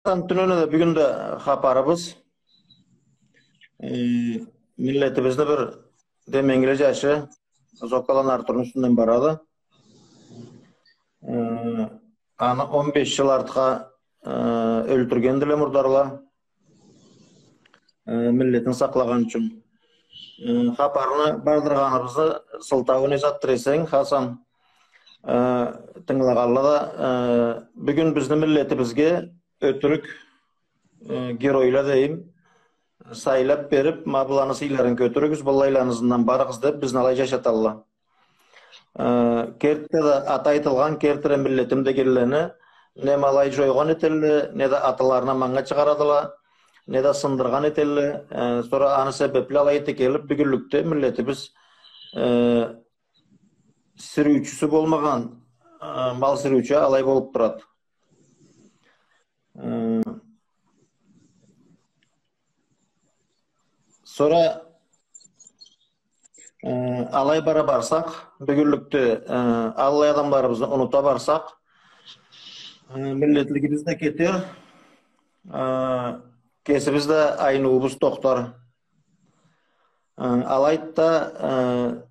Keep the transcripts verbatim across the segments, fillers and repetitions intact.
Хасан, тюнене да, бюгюн да хапарыбыз, э, миллетибизни бир деменгили жашы, Зокаланы Артурну юсюнден барады. Э, аны он беш жыл артха, э, ёлтюргендиле мурдарла. Э, миллетин сакълагъан ючюн. Э, хапарны бардыргъаныбызны сылтауун эсгертир эсенг, Хасан, э, тынгылагъанла да, э, бюгюн бизни миллетибизге ётюрюк, э, геройла дейим, сайлап берип, ма быланы сыйларын кётюрюгюз, быллайланы ызындан барыгъыз деп, бизни алай жашаталла. Э, кертиде да, аты айтылгъан, кертиде миллетим дегенлени не ма алай жойгъан этелле, не да атыларына манга чыгъарадыла, не да сындыргъан этелле. Э, сора аны себепли алай эте келип, бюгюнлюкде миллетибиз, э, сюрюучюсю болмагъан, э, мал сюрюучю алай болуп турады. Э, сора, э, алай бара барсакъ, бюгюнлюкде, э, аллай адамларыбызны унута барсакъ, э, миллетлигибиз да кетер, э, кесибиз да айныуубуз тохтар. Э, алайды да, э,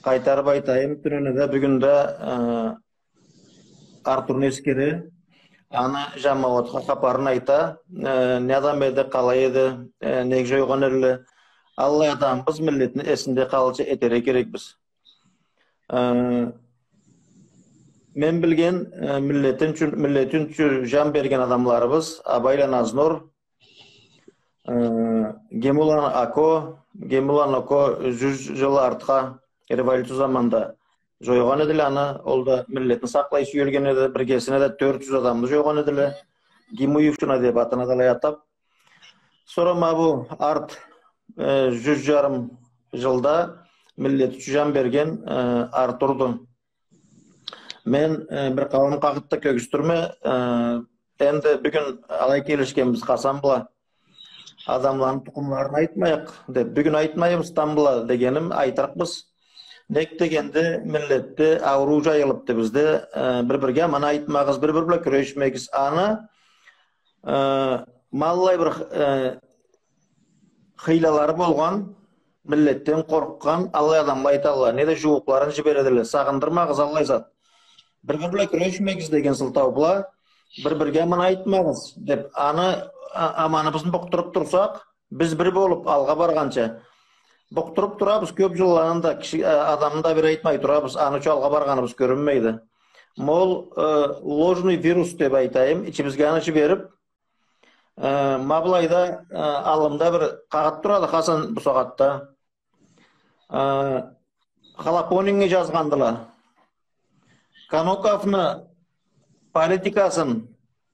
къайтарып айтайым, тюнене да, бюгюн да, э, Артурну эсгере, аны жамауатха хапарын айта, э, не адам эди, къалай эди, э, нек жойгъан эдиле. Аллай адамыбыз миллетни эсинде къалырча этерге керекбиз. Э, мен билген, э, миллетин ючюн, миллетин ючюн жан берген адамларыбыз, Абайла Назнор, э, Гемуланы Ако, Гемуланы Ако жюз жыл артха, революция заманда жойгъан эдиле аны, ол да миллетин сакълай сюелген эди, биргесине да тёрт жюз адамны жойгъан эдиле, Гемуевщина деп атына да алай атап. Сора ма бу арт, э, жюз жарым жылда миллет ючюн жан берген, э, Артурду. Мен, э, бир къауум къагъытда кёргюзтюрме, э, энди бюгюн алай келишгенбиз Хасан бла. Адамланы тукъумларын айтмайыкъ деп, бюгюн айтмайбыз, тамбла дегеним, айтырыкъбыз. Нек дегенде, миллетде ауруу жайылыпды бизде, э, бир-бирге аман айтмагъыз, бир-бир бла кюрешмегиз. Аны, э, ма аллай бир, э, хыйлалары болгъан, миллетден къоркъгъан аллай адамла айталла. Не да жууукъларын жибередиле. Сагъындырмагъыз аллай зат. Бир-бир бла кюрешмегиз деген сылтау бла, бир-бирге аман айтмагъыз деп, аны, а-, аманыбызны букъдуруп турсакъ, биз бир болуп алгъа баргъанча. Букъдуруп турабыз, кёп жылланы да киши, а, адамны да бир айтмай турабыз, аны ючюн алгъа баргъаныбыз кёрюнмейди. Ма ол, э, ложный вирус деп айтайым, ичибизге аны жиберип, Э, ма былайда, э, аллымда бир къагъыт турады, Хасан, бу сагъатда. Э, Хлопонинге жазгъандыла. Каноковну политикасын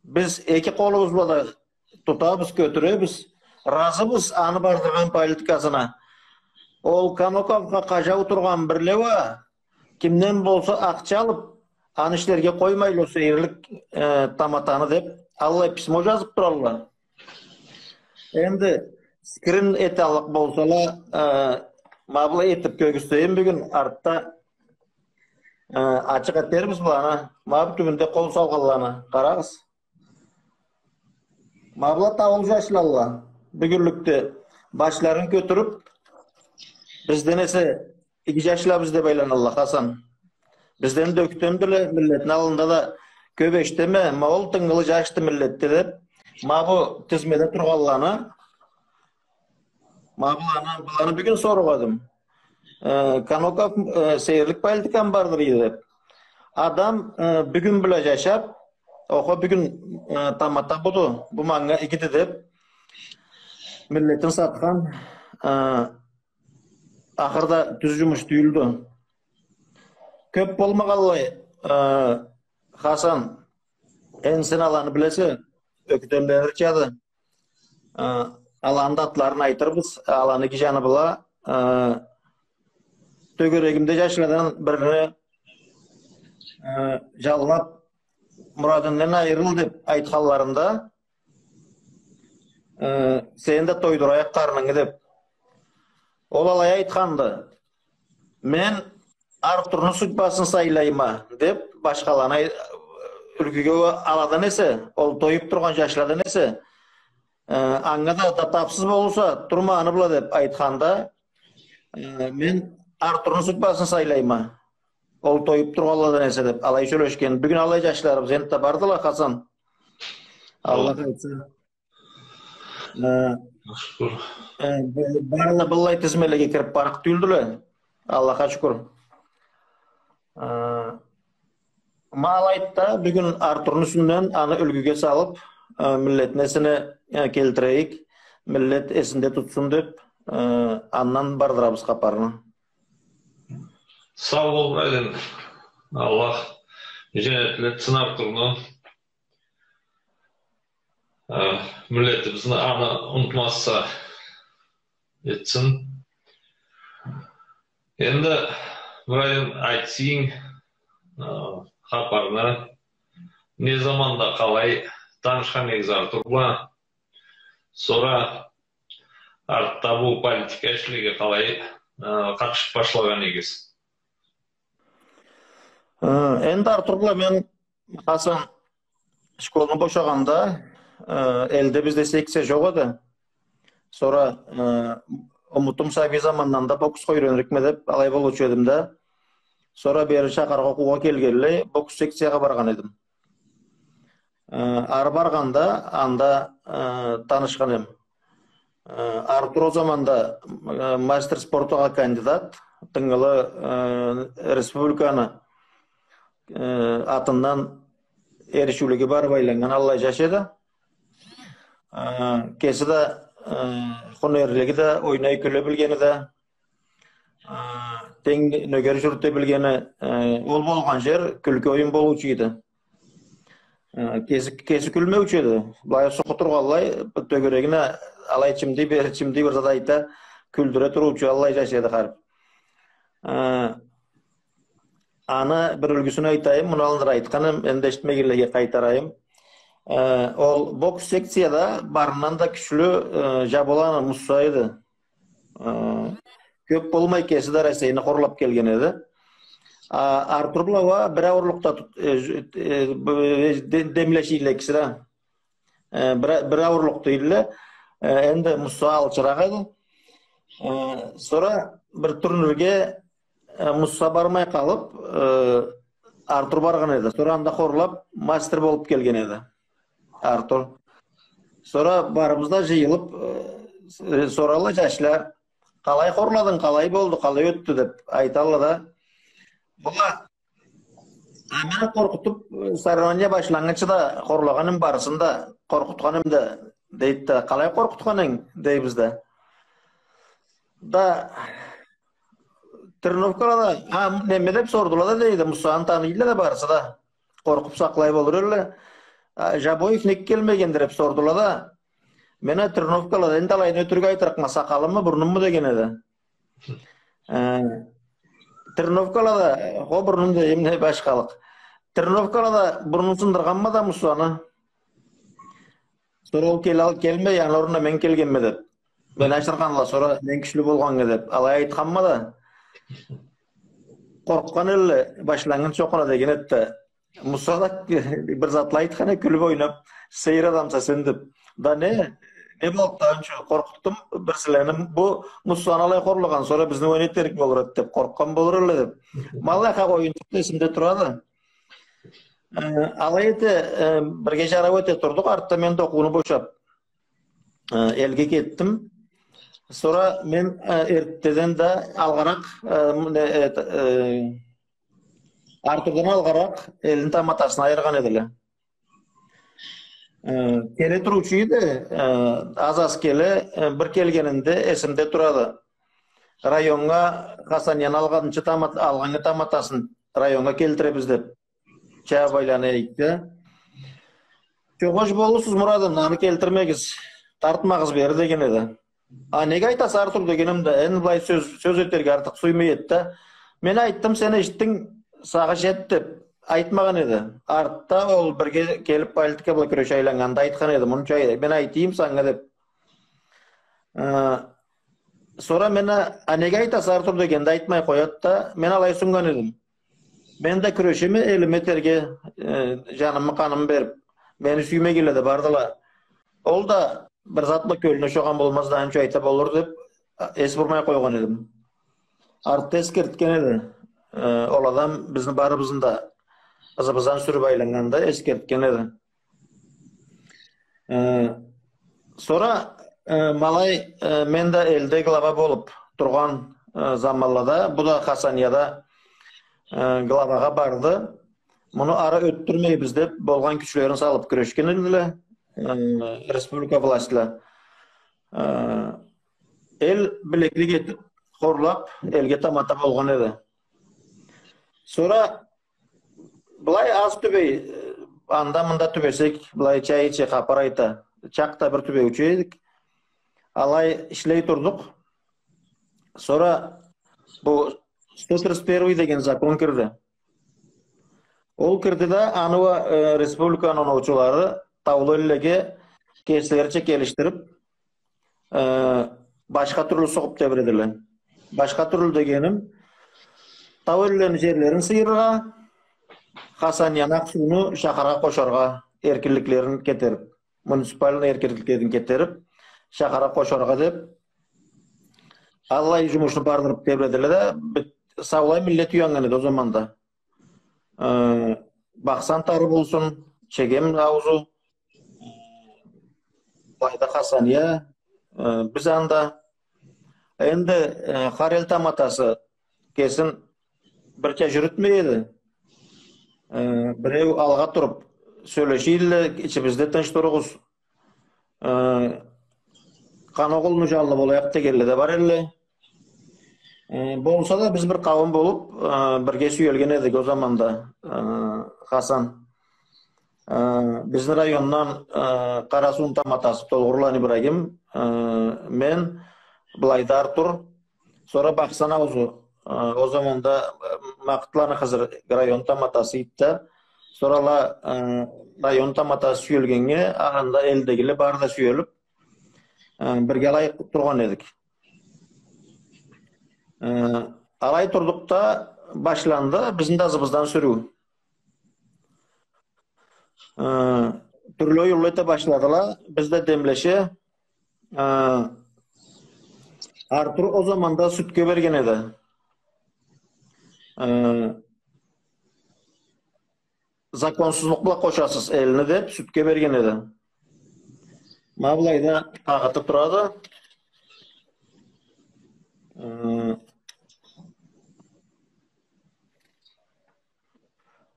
биз эки къолубуз бла да тутабыз, кётюребиз. Ыразыбыз аны бардыргъан политикасына. Ол Каноковха къажау тургъан бирле уа, кимден болса акъча алып, аны ишлерге къоймайла ол сейирлик, э, таматаны деп, аллай письмо жазып туралла. Энди скрин эталлыкъ болсала, э, ма былай этип кёргюзтейим бюгюн, артда, э, ачыкъ этербиз быланы. Ма бу тюбюнде къол салгъанланы къарагъыз. Ма была таулу жашлалла, бюгюнлюкде башларын кётюрюп, бизден эсе иги жашла биз деп айланалла, Хасан. Бизден да ёктемдиле, миллетни аллында да кёп эшитеме, ма ол тынгылы жашды миллетде деп. Ма бу тизмеде тургъанланы, ма быланы, быланы бюгюн соругъа эдим. Э, Каноков, э, сейирлик политикамы бардыр эди деп. Адам, э, бюгюн бла жашап, охо, бюгюн, э, тамата буду, бу манга игиди деп, миллетин сатхан, э, ахырда тюз жумуш тюйюлдю. Кёп болмагъанлай, э, Хасан, энди сен аланы билесе, ёктемлерирчады. Э, аланы да атларын айтырбыз, аланы иги жаны была, э, тёгерегимде жашладан бирини, э, жаллап, Мурадындан айырыл деп айтханларында, э, сени да тойдурайыкъ къарнынгы деп. Ол алай айтханды. Мен Артурну судьбасын сайлайма деп, башхаланы ай-, юлгюге аладан эсе, ол тоюп тургъан джашладан эсе, э, анга да, да тапсыз болурса, турма аны бла деп айтханда, э, мен Артурну судьбасын сайлайма. Ол тоюп тургъанладан эсе деп, алай сёлешген. Бюгюн алай джашларыбыз энтда бардыла, Хасан. Аллах айтса. Э, шукур. Э, б-, бары да быллай тизмелеге кирип барыкъ тюйюлдюле. Аллахха шукур. Э, ма алайды да, бюгюн Артурну юсюнден аны юлгюге салып, э, миллетни эсине, э, келтирейик. Миллет эсинде тутсун деп, э, андан бардырабыз хапарны. Сау бол, Брайден. Аллах джаннетле этсин Артурну. Э, миллетибизни аны унутмазча этсин. Энди, Брайден, айтсанг, э, хапарны, не заманда, къалай танышхан эдигиз Артур бла, сора артда бу политика ишлеге къалай, э, къатышып башлагъан эдигиз? Э, энди Артур бла мен, Хасан, школну бошагъанда, э, элде бизде секция джокъ эди. Сора, э, умутум сабий замандан да боксха юйренирикме деп, алай болуучу эдим да. Сора бери шахаргъа окъуугъа келгенлей, бокс секциягъа баргъан эдим. Э, ары баргъанда, анда, э, танышхан эм. Э, Артур ол заманда, э, мастер спортагъа кандидат, тынгылы, э, республиканы, э, атындан эришиулеге барып айланнган аллай джаш эди. Э, кеси да, э, хунерлиги да, ойнай-кюле билгени да, э, тенг нёгер джюрюте билгени, э, ол болгъан джер кюлкю, оюн болуучу эди. Э, кеси, кеси кюлмеучю эди. Былай сукъ тургъанлай, тёгерегине алай чимди, бери чимди, бир зат айта, кюлдюре туруучу, аллай джаш эди харип. Э, аны бир юлгюсюн айтайым, муну аллында айтхан эм, энди эшитмегенлеге къайтарайым. Э, ол бокс секцияда барындан да кючлю, э, Джаболаны Мусса эди. Э, кёп болмай, кеси да Россейни хорлап келген эди. А, Артур бла уа бир ауурлукъда тут-, э, ж-, э, б-, э, де-, демлешийле экиси да. Э, бир, бир ауурлукъда эдиле. Э, энди Мусса алчыракъ эди. Э, сора бир турнирге, э, Мусса бармай къалып, э, Артур баргъан эди. Сора анда хорлап, мастер болуп келген эди Артур. Сора барыбыз да джыйылып, э, с-, соралла джашла, къалай хорладынг, къалай болду, къалай ётдю деп айталла да. Была, а, мени къоркъутуп, э, соревнование башланнгынчы да хорлагъан эм барысын да, къоркъутхан эм да, дейди да, къалай къоркъутхан эдинг, дейбиз да. Да, тренировкалада, а, неме деп сордула да, дейди, Муссаны таныйла да барысы да. Къоркъуп сакълай болур элле. А, Жабоев нек келмегенди деп сордула да. Мен а тренировкалада энди алайын ётюрюк айтырыкъма, сакъалымы, бурнумму деген эди. Э, тренировкалада, хо, бурнум дейим, не башхалыкъ. Тренировкалада бурнун сындыргъанма да Муссаны. Сора ол кел-, ал-, келмей, аны орнуна мен келгенме деп. Мени ашыргъанла, сора мен кючлю болгъаннга деп. Алай айтханма да. Къоркъгъан элле, башланнгынчы окъуна деген эди да. Мусса да бир затла айтхан эди, кюлюп ойнап, сейир адамса сен деп. Да не, не болду да, анча къоркъутдум бирсилени. Бу Муссаны алай хорлагъан, сора бизни ойнай этерик болур эди деп, къоркъгъан болур элле деп. Ма аллай хакъ оюнчукъ да эсимде турады. Э, алай эте, э, бирге жарау эте турдукъ, артда мен да окъууну бошап, э, элге кетдим. Сора мен, э, эртдеден да алгъаракъ, э, м-, э, э, Артурдан алгъаракъ элни таматасын айыргъан эдиле. Э, келе туруучу эди, э, аз-аз келе, э, бир келгенинде эсимде турады. Районнга Хасанияны алгъанчы тамат-, алгъаннгы таматасын районнга келтиребиз деп. Чаба айлана эдик да. Чогъуш болурсуз, Мурадым, аны келтирмегиз, тартмагъыз бери деген эди. А неге айтаса, Артур, дегеним да, энди былай сёз, сёз этерге артыкъ сюймей эди да. Мен айтдым, сен эшитдинг, сагъыш эт деп айтмагъан эди. Артда ол бирге келип политика бла кюреш айланнганда айтхан эди. Муну чай-, мен айтайым санга деп. Э, сора мен а, а неге айтаса, Артур, дегенде айтмай къояды да, мен алай суннган эдим. Мен да кюрешеме, элиме этерге, э, жанымы, къанымы берип, мени сюймегенле да бардыла. Ол да бир зат бла кёлюне ушагъан болмаз да, анча айта болур деп, эс бурмай къойгъан эдим. Артда эсгертген эди. Э, ол адам бизни барыбызны да ызыбыздан сюрюп айланнганда эсгертген эди. Э, сора, э, ма алай, э, мен да элде глава болуп тургъан, э, заманлада, бу да Хасанияда, э, главагъа барды. Муну ары ётдюрмейбиз деп, болгъан кючлерин салып кюрешген эдиле, э, республика властьла. Э, эл билеклик этип, хорлап, элге тамата болгъан эди. Сора былай аз тюбей, э, анда-мында тюбесек, былай чай иче, хапар айта. Чакъ да бир тюбеучю эдик. Алай ишлей турдукъ. Сора бу сто тридцать первый деген закон кирди. Ол кирди да, аны уа, э, республиканы оноучулары таулу эллеге кеслерича келишдирип, э, башха тюрлю согъуп тебиредиле. Башха тюрлю дегеним, тау эллени жерлерин сыйырыргъа, Хасанияны Акъ-Сууну шахаргъа къошаргъа эркинликлерин кетерип, муниципальный эркинликлерин кетерип, шахаргъа къошаргъа деп, аллай жумушну бардырып тебиредиле да, бит-, саулай миллет уяннган эди ол заманда. Э, Бахсан тары болсун, Чегем аузу, былайда Хасания, э, биз анда. Энди, э, хар эл таматасы кесин бирча жюрютмей эди. Э, биреу алгъа туруп сёлеше эдиле, ичибизде тынч туругъуз. Э, Къаноголну жанлы болайыкъ дегенле да бар эдиле. Э, болса да биз бир къауум болуп, э, бирге сюелген эдик ол заманда, э, Хасан. Э, бизни райондан, э, Къарасууну таматасы Толгъурланы Ибрагим, э, мен, былайда Артур, сора Бахсан аузу, э, ол заманда, э, Макъытланы Хызыр район таматасы эди да, сора ала, э, район таматасы сюелгеннге, анда элдегиле бары да сюелип, э, бирге алай тургъан эдик. Э, алай турдукъ да, башланды бизни да ызыбыздан сюрюу. Э, тюрлю оюнла эте башладыла, биз да демлеше, э, Артур ол заманда сюдге берген эди. Э, законсузлукъ бла къошасыз элни деп, сюдге берген эди. Ма былайда къагъыты турады. Э,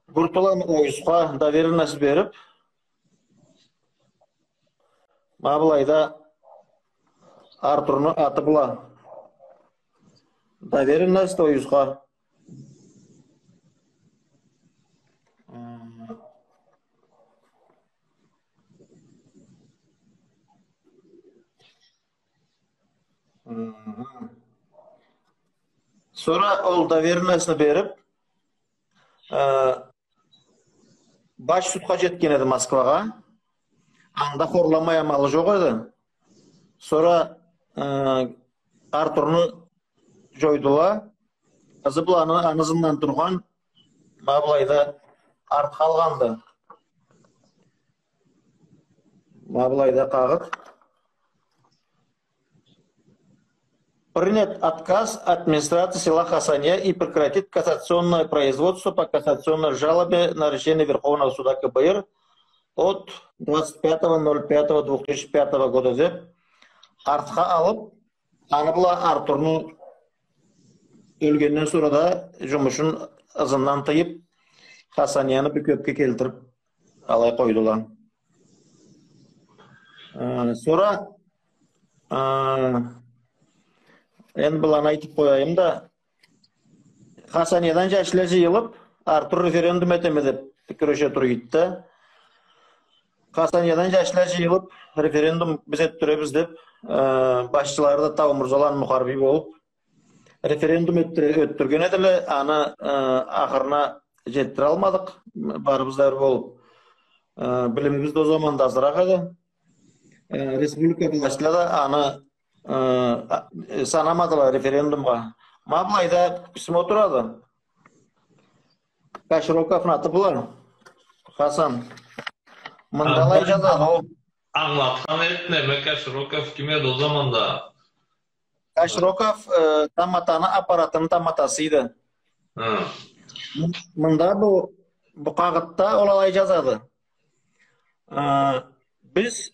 Гуртуланы Оюсха доверенность берип, ма былайда Артурну аты бла доверенность Оюсха. Мгм. Сора ол доверенностьну берип, э, баш судха жетген эди Москвагъа. Анда хорламай амалы жокъ эди. Сора, э, Артурну жойдула. Ызы бла аны, аны ызындан тургъан, ма былайда артха алгъанды. Ма былайда къагъыт. Принят отказ администрации села Хасания и прекратить кассационное производство по кассационной жалобе на решение Верховного суда К Б Р от двадцать пятого ноль пятого две тысячи пятого года деп артха алып, аны бла Артурну ёлгенден сора да жумушун ызындан тыйып, Хасанияны бир кёпге келтирип, алай къойдула. Э, сора, э, энди быланы айтып къояйым да, Хасаниядан жашла жыйылып, Артур референдум этеме деп кюреше тура эди да. Хасаниядан жашла жыйылып, референдум биз этдиребиз деп, э, башчылары да Таумурза улан Мухарбий болуп, референдум этдире-, ётдюрген эдиле, аны, э, ахырына жетдире алмадыкъ, барыбыз да бир болуп. Э, билимибиз да ол заманда азыракъ эди. Э, республика властьла да аны, э, а, э, санамадыла референдумгъа. Ма былайда письмо турады. Кашироковну аты бла. Хасан. Мында алай жазады ол. Ангылатхан эди, неме, Кашироков ким эди ол заманда? Кашироков, э, таматаны аппаратыны таматасы эди. Хы. Мында бу, бу къагъытда ол алай жазады. Э, биз,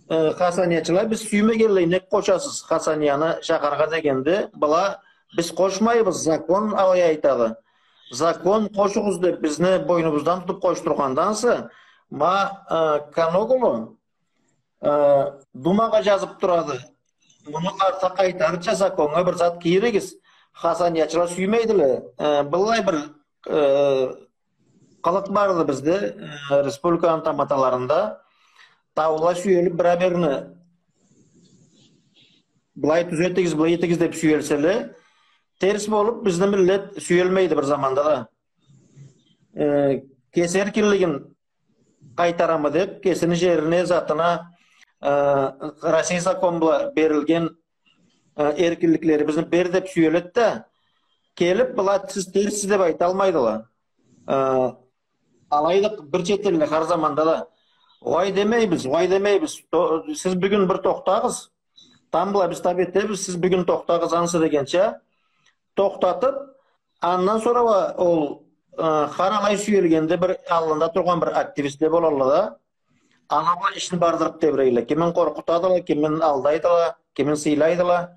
э, Хасаниячыла, биз сюймегенлей нек къошасыз Хасанияны шахаргъа дегенде, была, биз къошмайбыз, закон алай айтады. Закон къошугъуз деп бизни бойнубуздан тутуп къошдургъанданса, ма, э, Каногулу, э, Думагъа жазып турады. Муну артха къайтарырча законнга бир зат кийиригиз. Хасаниячыла сюймейдиле. Э, быллай бир, э, къылыкъ барды бизде, э, республиканы таматаларында. Таула сюелип, бир-бирини былай тюзетигиз, былай этигиз деп сюелселе, терс болуп, бизни миллет сюелмейди бир заманда да. Э, кеси эркинлигин къайтарамы деп, кесини жерине, затына, э, Россия закон бла берилген, э, эркинликлерибизни бер деп сюеледи да, келип, была сиз терссиз деп айталмайдыла. Э, алайды бир чет элле хар заманда да. Угъай демейбиз, угъай демейбиз. То-, сиз бюгюн бир тохтагъыз, тамбла биз тап этебиз, сиз бюгюн тохтагъыз ансы дегенча, тохтатып, андан сора уа ол, э, хар алай сюелгенде бир аллында тургъан бир активистле болалла да, ала бла ишни бардырып тебирейле. Кимин къоркъутадыла, кимин алдайдыла, кимин сыйлайдыла.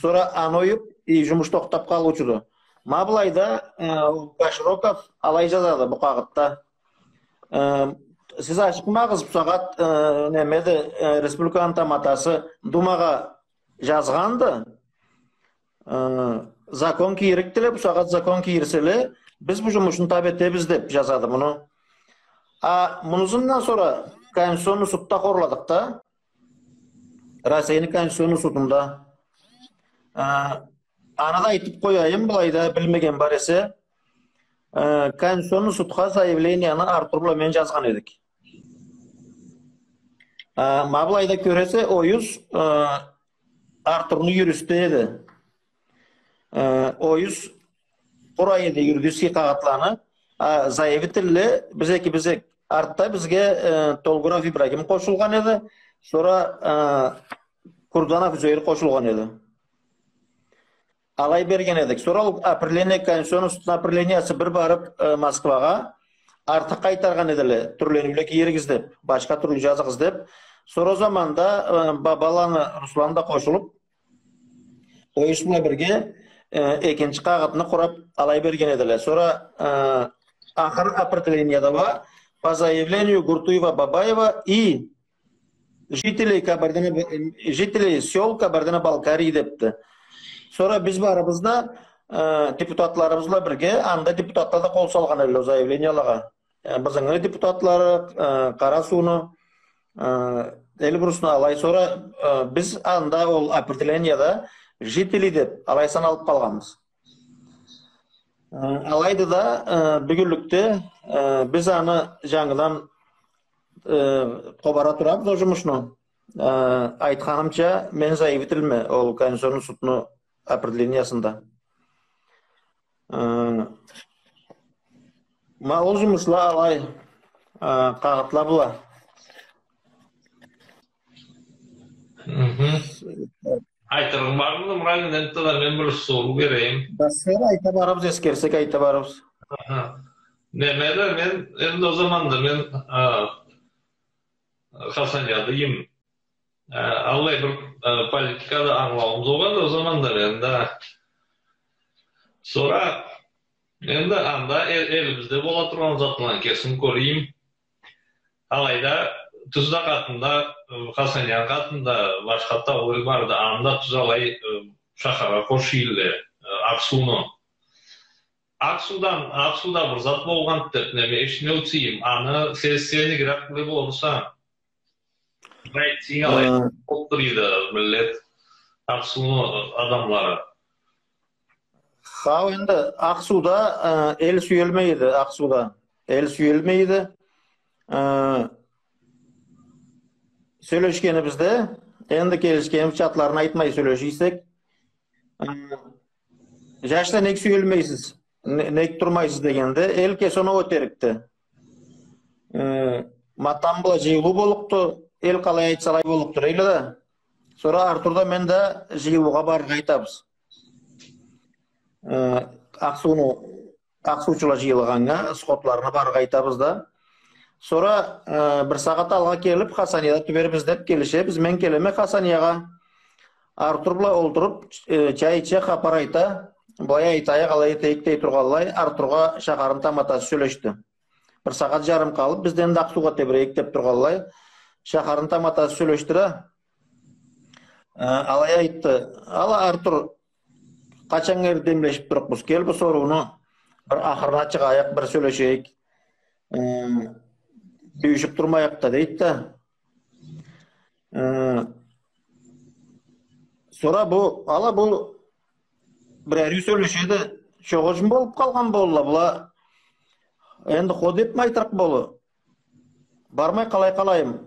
Сора аны оюп, и, жумуш тохтап къалыучуду. Ма былайда, э, Кашироков алай жазады бу къагъытда. Э, сиз ашыкъмагъыз, бусагъат, э, немеди, э, республиканы таматасы Думагъа жазгъанды. Э, закон кийирикдиле, бусагъат закон кийирселе, биз бу жумушну тап этебиз деп жазады муну. А муну ызындан сора Конституционный судда хорладыкъ да. Россияны Конституционный судунда. Э, аны да айтып къояйым, былайда билмеген бар эсе. Э, Конституционный судха заявленияны Артур бла мен жазгъан эдик. Э, ма былайда кёресе, Оюз, э, Артурну юристи эди. Э, Оюз къурай эди юридический къагъытланы. А заявителле биз экибиз эдик. Артда бизге, э, Толгуров Ибрагим къошулгъан эди. Сора, э, Курданов Зоир къошулгъан эди. Алай берген эдик. Сора ол определение, Конституционный судну определениясы бир барып, э, Москвагъа, артха къайтаргъан эдиле, тюрлениуле кийиригиз деп, башха тюрлю жазыгъыз деп. Сора ол заманда, э, Бабаланы Руслан да къошулуп, Оюз бла бирге, э, экинчи къагъытны къурап алай берген эдиле. Сора, э, ахыр определенияда уа по заявлению Гуртуева, Бабаева и жителей Кабардино-, жителей сёл Кабардино-Балкарии депди. Сора биз барыбыз да, э, депутатларыбыз бла бирге, анда депутатла да къол салгъан эдиле ол заявлениялагъа. Э, Бызынгыны депутатлары, э, Къарасууну, э, Эльбрусну алай. Сора, э, биз анда ол определенияда жители деп алай саналып къалгъанбыз. Э, алайды да, э, бюгюнлюкде, э, биз аны жангыдан, э, къобара турабыз ол жумушну. Э, айтханымча, мен заявительме ол Конституционный судну определениясында. Э, ма ол жумушла алай, э, къагъытла бла. Мгм. Айтырыгъынг бармыды, Муралин? Энтта да мен бир соруу берейим. Да, сора айта барабыз, эсгерсек айта барабыз. Аха. Неме да, мен, энди ол заманда мен, а, Хасанияда эдим. А, аллай бир, а, политикада ангылауум зокъ эди ол заманда мен да. Сора, энди анда эл-, элибизде бола тургъан затланы кесим кёрейим. Алайда Тузла къатында, э, Хасанияны къатында башха таулу эл барды, анда тюз алай, э, шахаргъа къошуйла, э, Акъсууну. Акъсуудан, Акъсууда бир зат болгъанды деп, неме, эшитмеучю эдим. Аны сен, сен игирек биле болурса. Айтсанг алай, э, болуп тура эди миллет, Акъсууну адамлары. Хау, энди Акъсууда, э, эл сюелмей эди, Акъсууда. Эл сюелмей эди. Э, сёлешгенибизде, энди келишгенибизча, атларын айтмай сёлешсек, э, жашла, нек сюелмейсиз? не-, нек турмайсыз дегенде, эл кеси оноу этерикди. Э, ма тамбла джыйылыу боллукъду, эл къалай айтса алай боллукъду, дейле да. Сора Артур да, мен да джыйылыугъа барыргъа айтабыз. Э, Акъсуну, Акъсуучула джыйылгъаннга, сходларына барыргъа айтабыз да. Сора, э, бир сагъат алгъа келип, Хасанияда тюбербиз деп келишебиз. Мен келеме Хасаниягъа. Артур бла олтуруп, э, чай иче, хапар айта. Былай айтайыкъ, алай этейик дей тургъанлай, Артургъа шахарны таматасы сёлешди. Бир сагъат джарым къалып, бизден да Акъсуугъа тебирейик деп тургъанлай, шахарны таматасы сёлешди да, э, алай айтды: «Ала, Артур, къачаннга эртден демлешип турукъбуз? Кел, бу сорууну бир ахырына чыгъайыкъ, бир сёлешейик. Э, тюйюшюп турмайыкъ да», — дейди да. Э, сора бу, ала бу бир ариу сёлешеди, чогъужум болуп къалгъан болла была. Энди хо деп ми айтырыкъ болу? Бармай къалай къалайым?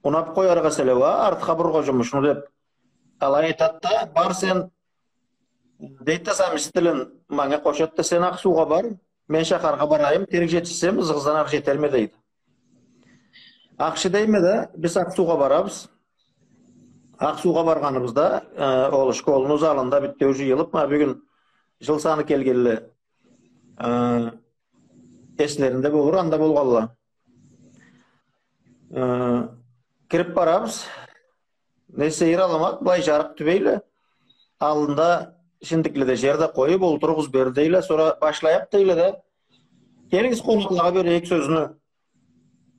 Унап къоярыкъ эселе уа, артха бурургъа джумушну деп. Алай айтад да, бар сен, дейд да, самиси тилин манга къошад да, сен Акъсуугъа бар, мен шахаргъа барайым, терк джетишсем, ызыгъыздан ары джетерме, дейди. Ахшы дейме да, биз Акъсуугъа барабыз. Акъсуугъа баргъаныбызда, э, ол школну залында битеу джыйылып, ма бюгюн джыл саны келгенле, э, эслеринде болур, анда болгъанла. Э, кирип барабыз. Не сейир аламат, былай джарыкъ тюбейле. Аллында шиндикледе джер да къоюп, олтуругъуз бери, дейле. Сора башлайыкъ, дейле да. Келигиз, къонакълагъа берейик сёзню,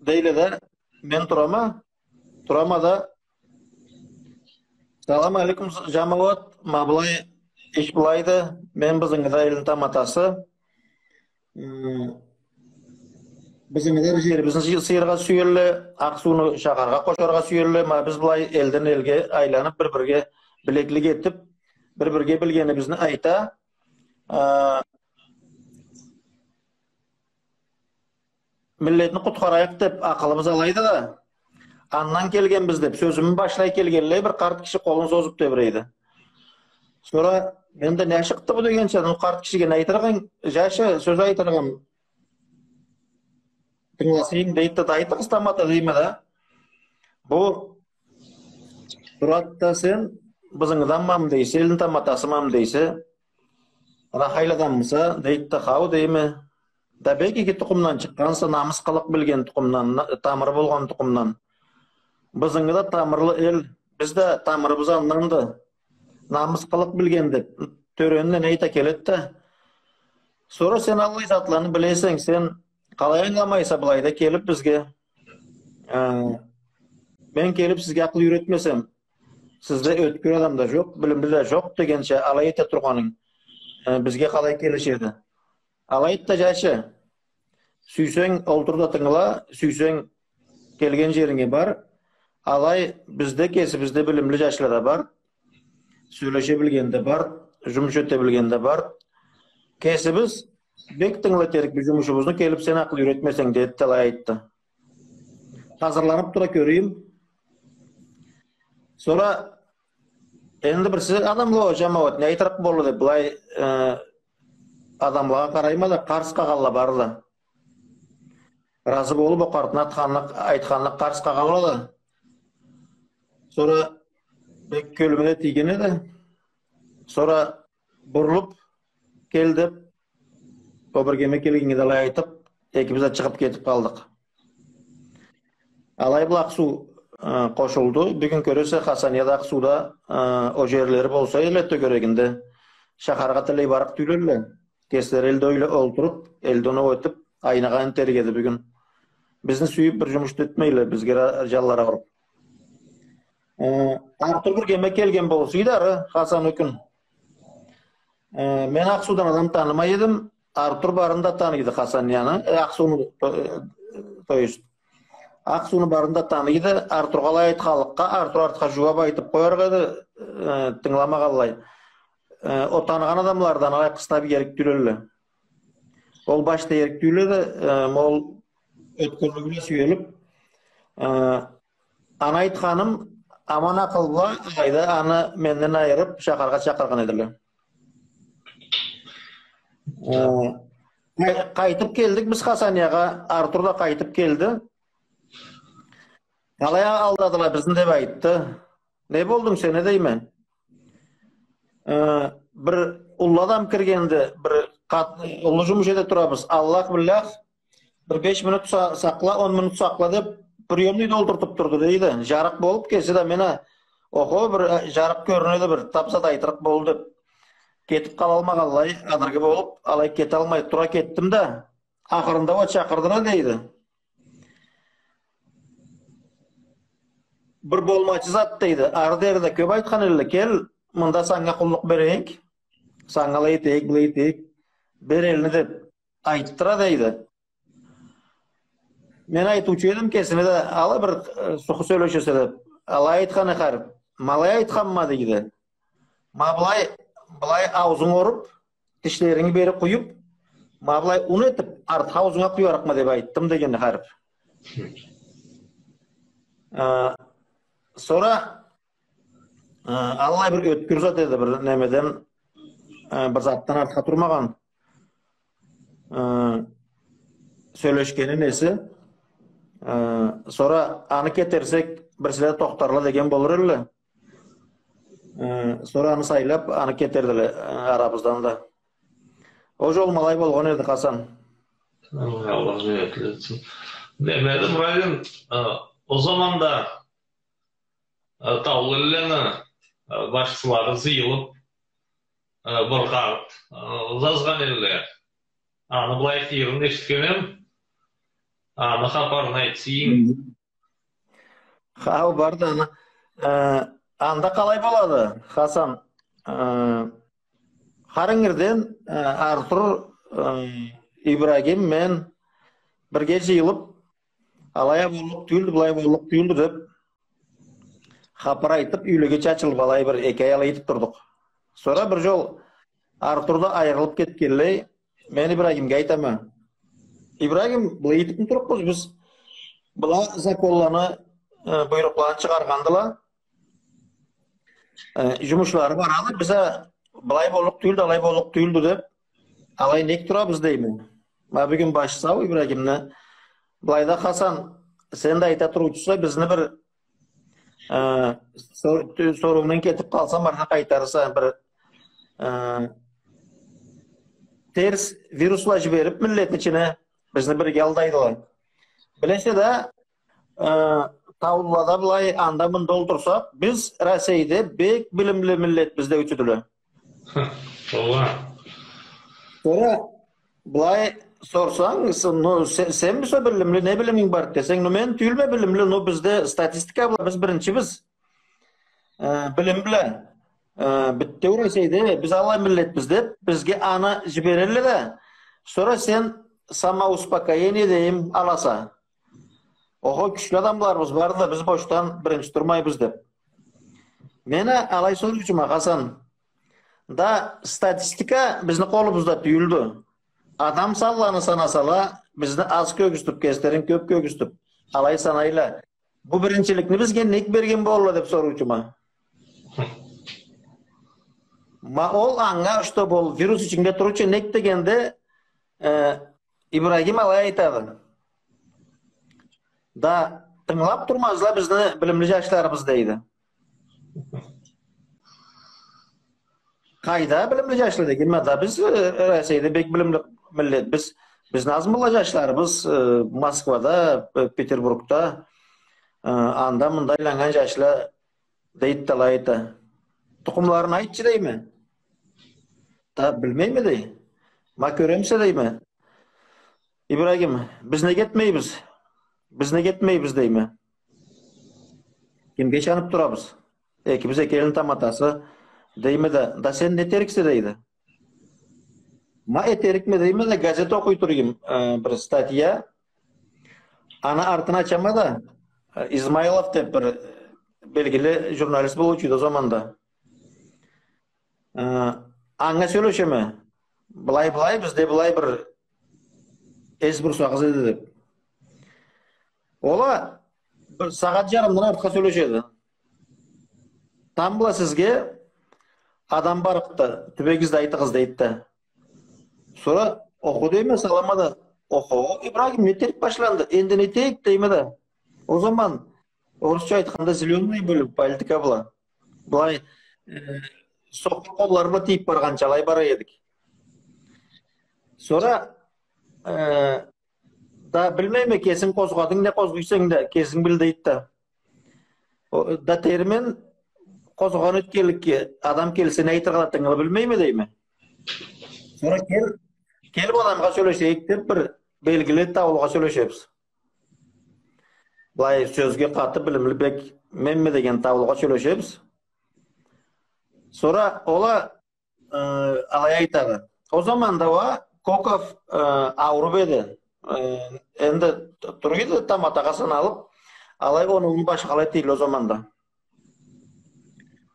дейле да. Мен турама. Турама да. Салам алейкум, джамауат. Ма былай, иш былайды. Мен Бызынгыда элни таматасы. М, Бызынгыда бир джерибизни сый-, сыйыргъа сюелле, Акъсууну шахаргъа къошаргъа сюелле. Ма биз былай элден элге айланып, бир-бирге билеклик этип, бир-бирге билгенибизни айта, а, миллетни къутхарайыкъ деп акъылыбыз алайды да, андан келгенбиз деп сёзюмю башлай келгенлей, бир къарт киши къолун созуп тебирейди. Сора мен да, не ашыкъды бу дегенча, ну, къарт кишиге не айтыргъынг, джашы, сёз айтыргъым, тынгыласанг, дейди да, айтыгъыз тамата, дейме да. Бу турад да, сен Бызынгыданмамы дейсе, элни таматасымамы дейсе, Рахайладанмыса, дейди да, хау, дейме. Да бек иги тукъумдан чыкъгъанса, намыс, къылыкъ билген тукъумдан, на-, тамыры болгъан тукъумдан. Бызынгыда тамырлы эл, биз да тамырыбыз анданды. Намыс, къылыкъ билген деп, тёрени да не айта келед да. Сора сен аллай затланы билесенг, сен къалай ангыламайса былайда келип бизге? Э, мен келип сизге акъыл юйретмесем, сизде ёткюр адам да джокъ, билимли да джокъ дегенча, алай эте тургъанынг, э, бизге къалай келишеди? Алайды да, джашы, сюйсенг, олтур да тынгыла, сюйсенг, келген джеринге бар. Алай, бизде кесибизде билимли джашла да бар. Сёлеше билген да бар, джумуш эте билген да бар. Кесибиз бек тынгылы этерикбиз джумушубузну, келип сен акъыл юйретмесенг, деди да, алай айтды. Хазырланып тура, кёрейим. Сора энди бирси адамла, о, джамауат, не айтырыкъ болду деп, былай, э, адамлагъа къарайма да, къарс къагъанла барла. Разы болуп, о къартны атханына, айтханына къарс къагъанла да. Сора бек кёлюме да тийген эди. Сора бурулуп, кел деп, о биргеме келгеннге да алай айтып, экибиз да чыгъып кетип къалдыкъ. Алай бла Акъсуу, э, къошулду. Бюгюн кёресе, Хасанияда, Акъсууда, э, о джерлери болса эди тёгерегинде, шахаргъа тилей барыкъ тюйюлдюле. Кеслери элде ёле олтуруп, элде оноу этип, айнагъа энтери эди бюгюн. Бизни сюйюп бир джумуш да этмейле, бизге ра-, джанлары ауруп. Э, Артур биргеме келген болсайды ары, Хасан ёкюн. Э, мен Акъсуудан адам танымай эдим. Артур барын да таныйды, Хасанияны, э, Акъсууну, то-, э, то есть, Акъсууну барын да таныйды. Артургъа алай айтханлыкъгъа, Артур артха джууап айтып къоярыкъ эди, э, тынгыламагъанлай. Э, о таныгъан адамладан алай къыстап иерик тюйюлдюле. Ол башда иерик тюйюлдю, э, ма ол ёткюрлюгю бла сюелип, э, аны айтханым, аман акъыл бла алайда аны менден айырып, шахаргъа чакъыргъан эдиле. Э, къай-, къайтып келдик биз Хасаниягъа, Артур да къайтып келди. Алай алдадыла бизни деп айтды. Не болдунг сен, не дейме? Э, бир уллу адам киргенди, бир къат-, уллу жумуш эте турабыз. Аллах, биллях, бир беш минут са-, сакъла, он минут сакъла деп, приёмныйда олтуртуп турду, дейди. Жарыкъ болуп, кеси да мен а, охо, бир, э, жарыкъ кёрюнеди, бир тап зат айтырыкъ болду деп. Кетип къалалмагъанлай, адыргы болуп, алай кеталмай тура кетдим да. Ахырында уа чакъырдыла, дейди. Бир болмачы зат, дейди. Ары дери да кёп айтхан элле, кел, мында санга къуллукъ берейик. Санга алай этейик, былай этейик. Бер элни деп айтдыра, дейди. Мен айтыучу эдим кесине да, ала бир, э, суху сёлешесе деп. Алай айтхан эди харип. Ма алай айтханма, дейди. Ма былай, былай аузунг оруп, тишлеринги бери къуюп, ма былай ун этип, артха аузунга къуярыкъма деп айтдым, деген эди харип. Э, сора, э, аллай бир ёткюр зат эди, бир немеден, э, бир затдан артха турмагъан. Э, сёлешгени неси. Э, сора аны кетерсек, бирсиле тохтарла деген болур элле. Э, сора аны сайлап, аны кетердиле, э, арабыздан да. Ол жол ма алай болгъан эди, Хасан. Аллах, Аллах жаннетли этсин. Неме эди, Ибрагим, э, ол заманда, э, таулу эллени, э, башчылары зыйылып, э, бир къарт, э, зазгъан элле. Аны былай къыйырын эшитгенем, аны хапарын айтсанг. Хау, барды аны. Э, анда къалай болады, Хасан? Э, хар ингирден, э, Артур, э, Ибрагим, мен бирге жыйылып, алай а боллукъ тюйюлдю, былай боллукъ тюйюлдю деп, хапар айтып, юйлеге чачылып, алай бир эки ай алай этип турдукъ. Сора бир жол Артур да айырылып кетгенлей, мен Ибрагимге айтама. Ибрагим, былай этипми турукъбуз биз? Была законланы, э, буйрукъланы чыгъаргъандыла. Э, жумушлары барады, биз а былай боллукъ тюйюлдю, алай боллукъ тюйюлдю деп, алай нек турабыз дейме. Ма бюгюн башы сау Ибрагимни. Былайда, Хасан, сен да айта туруучуса, бизни бир, э, сор-, тю-, соруунгдан кетип къалсам, артха къайтарырса, бир, э, терс вирусла жиберип миллетни ичине, бизни бирге алдайдыла. Билесе да, э, таулулада былай анда-мында олтурсакъ, биз Россейде бек билимли миллетбиз деучюдюле. Ха, ооба. Сора былай сорсанг, с-, ну, се-, сенмисе билимли, не билиминг бар десенг, ну, мен тюйюлме билимли, ну, бизде статистика бла биз биринчибиз. Э, билим бла, э, бютеу Россейде биз аллай миллетбиз деп, бизге аны жиберелле да, сора сен самоуспокоение дейим аласа. Охо, кючлю адамларыбыз барды да, биз бошдан биринчи турмайбыз деп. Мен а алай соруучума, Хасан. Да статистика бизни къолубузда тюйюлдю. Адам санланы санасала, бизни аз кёргюзтюп, кеслерин кёп кёргюзтюп, алай санайла. Бу биринчиликни бизге нек берген болла деп соруучума. Ма ол анга, что ол вирус ичинде турурча нек дегенде, э, Ибрагим алай айтады. Да тынгылап турмазла бизни билимли жашларыбыз дейди. Къайда билимли жашла дегенме, да биз, э, Россейде бек билимли миллетбиз. Бизни азмыла жашларыбыз, э, Москвада, э, Петербургда, э, анда-мында айланнган жашла дейди да алай айта. Тукъумларын айтчы дейме. Да билмейме дей. Ма кёремисе дейме. Ибрагим, биз нек этмейбиз? Биз нек этмейбиз дейме. Кимге ышанып турабыз? Экибиз эки элни таматасы дейме да, да сен не этериксе дейди. Ма этерикме дейме да, газет окъуй тура эдим, э, бир статья. Аны артын ачама да, э, Измайлов деп бир белгили журналист болуучу эди ол заманда. Э, анга сёлешеме. Былай, былай, бизде былай бир эс бурсагъыз эди деп. Ол а бир сагъат жарымдан артха сёлешеди. Тамбла сизге адам барыкъды, тюбегиз да айтыгъыз дейди да. Сора, охо, дейме, салама да, охо, Ибрагим, не этерик башланды? Энди не этейик, дейме да. Ол заман, орусча айтханда, зелёный бёлюм, политика бла. Былай, э, сокъур къоллары бла тийип баргъанча алай бара эдик. Сора, э, да билмейме, кесинг къозгъадынг, не къозгъайса да, кесинг бил, дейди да. О, да термен къозгъагъан этгенликге, адам келсе, не айтыргъа да тынгылы билмейме, дейме. Сора кел, кел, бу адамгъа сёлешейик деп, бир белгили таулугъа сёлешебиз. Былай сёзге къаты, билимли бек менме деген таулугъа сёлешебиз. Сора ол а, э, алай айтады. Ол заманда уа Коков, э, ауруп эди. Э, энди т-, тура эди таматагъа саналып, алай оноуну башхала этелле ол заманда.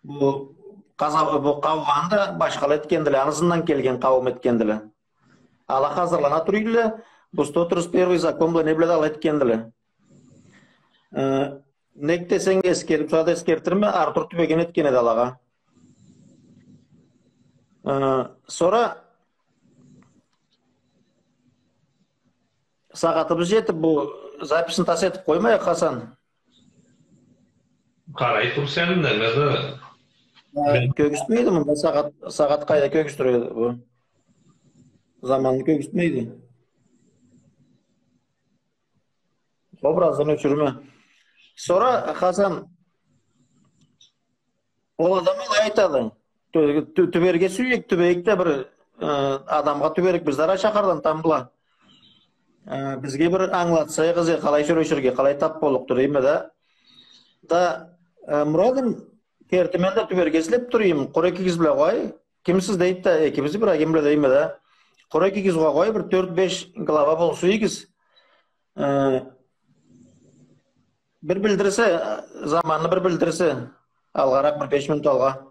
Бу къаза-, бу къаугъаны да башхала этгендиле, аны ызындан келген къауум этгендиле. Ала хазырлана тура эдиле, бу сто тридцать первый закон бла, не бла да алай этгендиле. Э, нек десенг, эсгерип, сора да эсгертирме, Артур тюбеген этген эди алагъа. Э, сора сагъатыбыз жетип, бу записьни тас этип къоймайыкъ, Хасан. Къарай тур сен, неме да. Э, кёргюзтмейди мында сагъат, сагъат къайда кёргюзтюреди бу? Заманны кёргюзтмейди. Образдан ёчюрме. Сора, Хасан, ол адам алай айтады. Тю-, тю-, тюберге сюйдюк, тюбейик да бир, э, адамгъа тюберик, биз да ара шахардан тамбла. Э, бизге бир ангылатсагъыз, э, къалай сёлеширге, къалай тап боллукъду, дейме да. Да, э, Мурадым, керти мен да тюберге излеп тура эдим, къуру экигиз бла къой. Кимсиз, дейди да, экибиз, Ибрагим бла, дейме да. Къуру экигиз уа къой, бир тёрт-беш глава болсуйгъуз. Э, бир билдирсе, заманны бир билдирсе, алгъаракъ бир беш минут алгъа.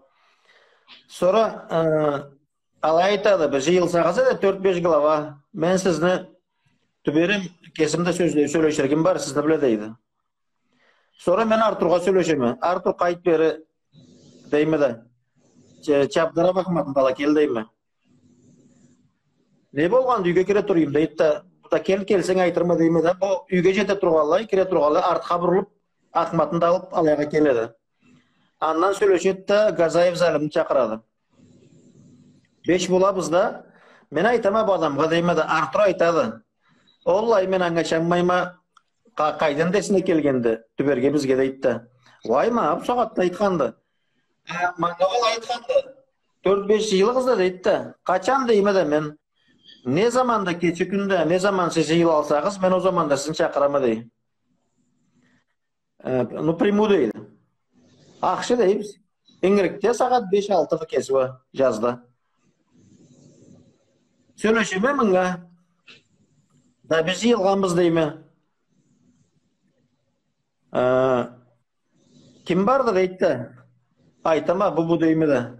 Сора, э, алай айтады, бир жыйылсагъыз эди, тёрт-беш глава, мен сизни тюберем, кесим да сёзле-, сёлеширигим бар сизни бла, дейди. Сора мен Артургъа сёлешеме. Артур, къайт бери, дейме да. Че-, чабдырап Ахматны да ала кел, дейме. Не болгъанды, юйге кире турайым, дейди да. Бу да кел, келсенг айтырма, дейме да. Бу юйге жете тургъанлай, кире тургъанлай, артха бурулуп, Ахматны да алып, алайгъа келеди. Андан сёлешеди да, Газаев Залимни чакъырады. Беш болабыз да, мен айтама бу адамгъа, дейме да, Артур айтады. Оллахий, мен анга ышанмайма, къа-, къайдан да эсине келгенди, тюберге бизге, дейди да. Уай, ма, бу сагъатда айтханды. А, манга ол айтханды. Тёрт-беш жыйылыгъыз да, дейди да. Къачан, дейме да мен. Не заманда, кече кюнде, не заман сиз жыйылалсагъыз, мен ол заманда сизни чакъырама, дей. Э, ну, приму, дейди. Ахшы, дейбиз. Ингирекде сагъат беш-алтыды кеси уа, жазда. Сёлешеме мынга. Да биз жыйылгъанбыз, дейме. Э, ким барды, дейди да. Айтама, бу, бу, дейме да.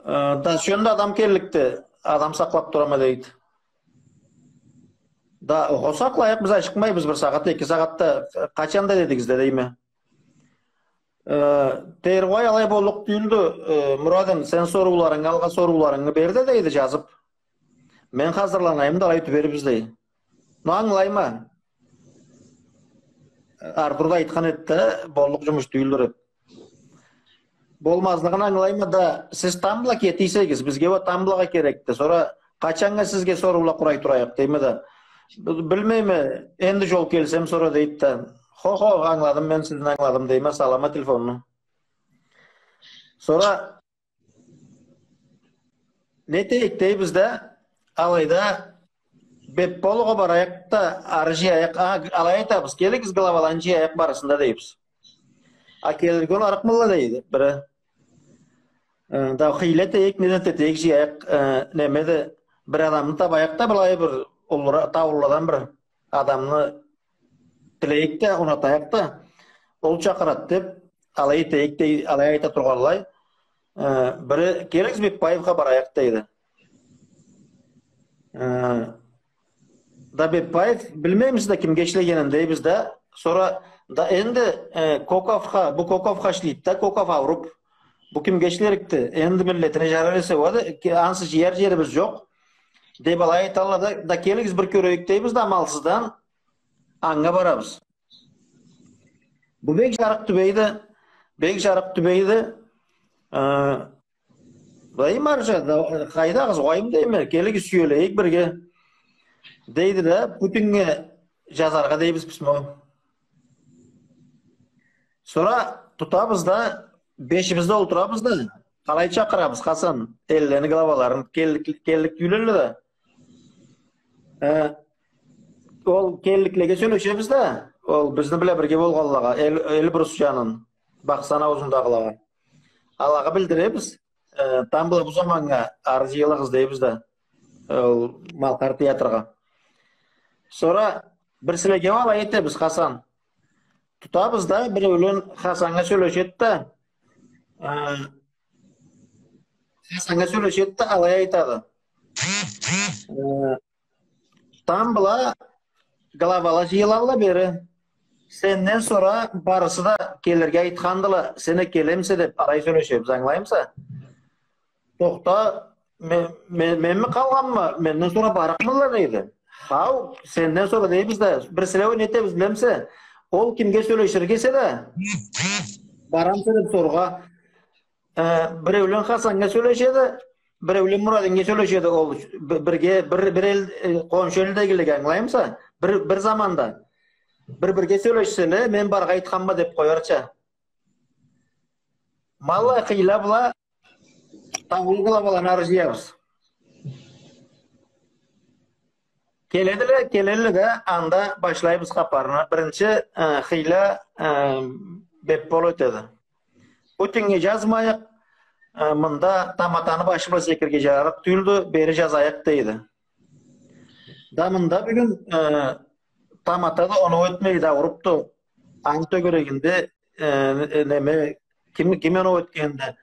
Э, да сёнде адам келликди, адам сакълап турама, дейди. Да, охо, сакълайыкъ, биз ашыкъмайбыз, бир сагъат, эки сагъатда, къачан да дедигиз да, дейме. Э, тейри, уай, алай боллукъ тюйюлдю, э, Мурадым, сен сорууларынгы, алгъа сорууларынгы бер да, дейди, жазып. Мен хазырланайым да, алай тюбербиз, дей. Ну, ангылайма. Артур да айтхан эди да, боллукъ жумуш тюйюлдю деп. Болмазлыгъын ангылайма да, сиз тамбла кетийсегиз, бизге уа тамблагъа керекди. Сора къачаннга сизге соруула къурай турайыкъ, дейме да. Бил-, билмейме, энди жол келсем сора, дейди да. Хо-хо, ангыладым, мен сизни ангыладым, дейме, салама телефонну. Сора не этейик дейбиз да, алайда Беппалыгъа барайыкъ да, ары жыяйыкъ. А, алай айтабыз, келигиз, главаланы жыяйыкъ барысын да дейбиз. А келирге ол арыкъмыдыла дейди бири. Э, да хыйла этейик, не зат этейик, жыяйыкъ, э, неме да, бир адамны табайыкъ да, былай бир уллура-, таулуладан бир адамны тилейик да, унатайыкъ да, ол чакъырады деп, алай этейик дей, алай айта тургъанлай, э, бири, келигиз, Беппаевха барайыкъ дейди. Э, да Беппаев, билмейбиз да кимге ишлегенин дейбиз да, сора да энди, э, Коковха, бу Коковха ишлейди да, Коков ауруп, бу кимге ишлерикди, энди миллетине жарар эсе уа да, ке-, ансы жыяр жерибиз жокъ. деп алай айталла да, да келигиз бир кёрейик дейбиз да, амалсыздан анга барабыз. Бу бек жарыкъ тюбейди, бек жарыкъ тюбейди. Э, Былай, Маржа, да, къайдагъыз, угъайым дейме, келигиз, сюелейик бирге. Дейди да, Путиннге жазаргъа дейбиз письмо. Сора тутабыз да, бешибиз да олтурабыз да, къалай чакъырабыз, Хасан, эллени главаларын, келлик, келлик тюйюлле да. Э, ол келликлеге сёлешебиз да, ол бизни бла бирге болгъанлагъа, Эл-, Эльбрус жанын, Бахсан ауузундагъылагъа. Алагъа билдиребиз. Э, тамбла бу заманнга ары жыйылыгъыз дейбиз да, ол Малкъар театргъа. Сора бир силеге алай этебиз, Хасан. Тутабыз да, биреулен Хасаннга сёлешеди да, э, Хасаннга сёлешеди да, алай айтады. Э, Тамбла главала жыйылалла бери. Сенден сора барысы да келирге айтхандыла, сен а келемисе деп, алай сёлешебиз, ангылаймыса? Тохта, мен, мен, менми къалгъанма, менден сора барыкъмыдыла дейди. Хау, сенден сора дейбиз да, бир силе не этебиз билемисе, ол кимге сёлеширге эсе да, барамыса деп соргъа. Э, биреулен Хасаннга сёлешеди, биреулен Мурадиннге сёлешеди. Ол б-, бирге, бир, бир эл, э, къоншу элдегилеге, ангылаймыса? Бир, бир заманда. Бир-бирге сёлешселе, мен баргъа айтханма деп къоярча. Ма аллай хыйла бла таулу главаланы ары жыябыз. Келедиле, келелле да, анда башлайбыз хапарны. Биринчи, э, хыйла, э, беппол этеди. Путиннге жазмайыкъ, э, мында таматаны башы бла секирирге жарарыкъ тюйюлдю, бери жазайыкъ дейди. Да мында бюгюн, э, тамата да оноу этмейди, аурупду. Аны тёгерегинде, э, э, неме, ким, ким оноу этгенди?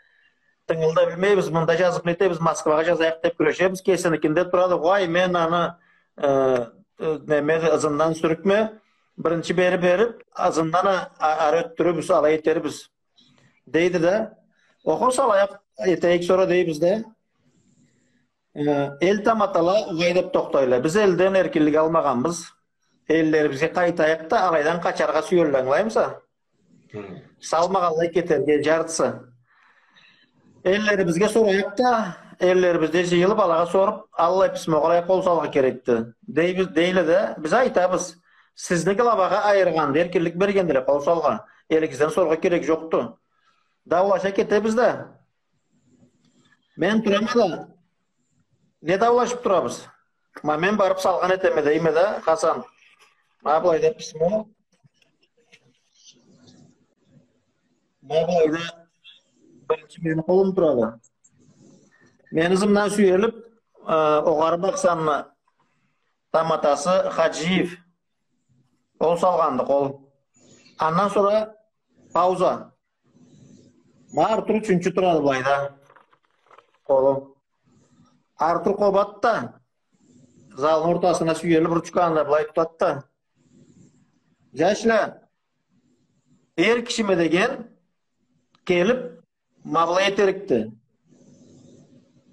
Тынгылы да билмейбиз, мында жазып нетебиз, Москвагъа жазайыкъ деп кюрешебиз, кесиникинде турады, угъай, мен аны, э, э, неме, ызындан сюрюкме, биринчи бери берип, ызындан а-, а-, ары ётдюрюрбюз, алай этербиз, дейди да. Охо, алай этейик, сора дейбиз да. Э, эл таматала угъай деп тохтайла. Биз элден эркинлик алмагъанбыз. Эллерибизге къайтайыкъ да, алайдан къачаргъа сюелле, ангылаймыса? Салмагъанлай кетерге жартысы. Эллерибизге сорайыкъ да, эллерибизде жыйылып, алагъа соруп, аллай письмогъа алай къол салыргъа керекди, дейбиз, дейле да, биз айтабыз, сизни главагъа айыргъанды, эркинлик бергендиле къол салыргъа, элигизден сорургъа керек жокъду. Даулаша кетебиз да. Мен турама да, не даулашып турабыз? Ма мен барып салгъан этеме дейме да, Хасан. Ма былайда письмо. Ма былайда биринчи мени къолум турады. Мени ызымдан сюелип, э, огъары Бахсанны таматасы Хаджиев. Ол салгъанды къол. Андан сора пауза. Ма Артур ючюнчю турады былайда. Къолу. Артур къобады да, залны ортасына сюелип, ручканы да былай тутады да. Жашла, эр кишиме деген келип, ма былай этерикди,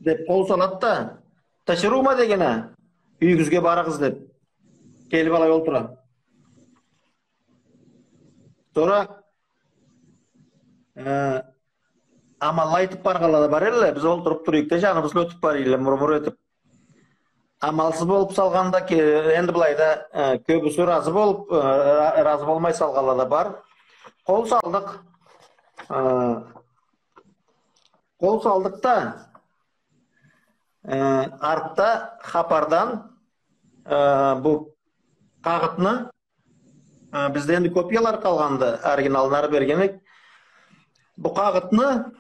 деп къол салады да, тиширыума дегене, юйюгюзге барыгъыз деп, келип алай олтура. Сора, э, амалла айтып баргъанла да бар элле, биз олтуруп туруйукъ да, жаныбыз бла ётюп барыйла, мур-мур этип. Амалсыз болуп салгъанда ке-, энди былайда, э, кёбюсю ыразы болуп, э, ра-, ыразы болмай салгъанла да бар. Къол салдыкъ. Э, къол салдыкъ да, э, артда хапардан, э, бу къагъытны, э, бизде энди копиялары къалгъанды, оригиналын ары берген эдик. Бу къагъытны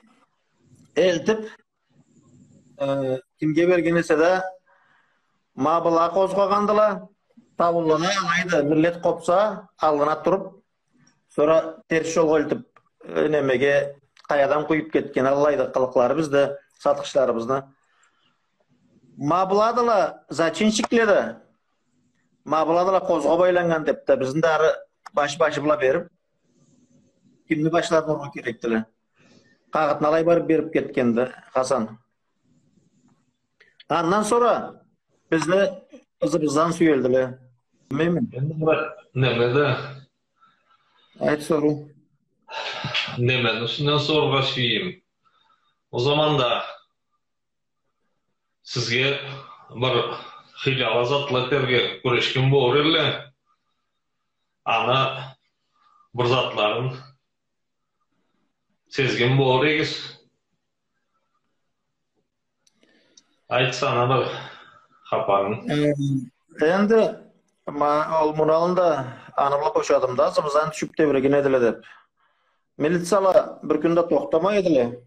элтип, э, кимге берген эсе да, ма была къозгъагъандыла, таулуланы алайды, миллет къопса, аллына туруп, сора терс жолгъа элтип, э, немеге, къаядан къуюп кетген, аллайды къылыкълары бизде, сатхычларыбызны. Ма была да, зачинщикле да, ма была да къозгъап айланнган деп да, бизни да ары баш-башы бла берип, кимни башларын урургъа керекдиле. Къагъытны алай барып берип кетгенди Хасан. Андан сора Бизни ызыбыздан сюелдиле. Билмейме. Энди бир неме да. Айт, соруу. Немени юсюнден сорургъа сюеме. Ол заманда сизге бир хыйла затла этерге кюрешген болур эдиле. Аны бир затларын сезген болур эдигиз. Айтсана бир хапарынгы. Э, энди, ма, ол Муралны да аны бла бошадым да, ызыбыздан тюшюп тебиреген эдиле деп. Милицияла бир кюн да тохтамай эдиле.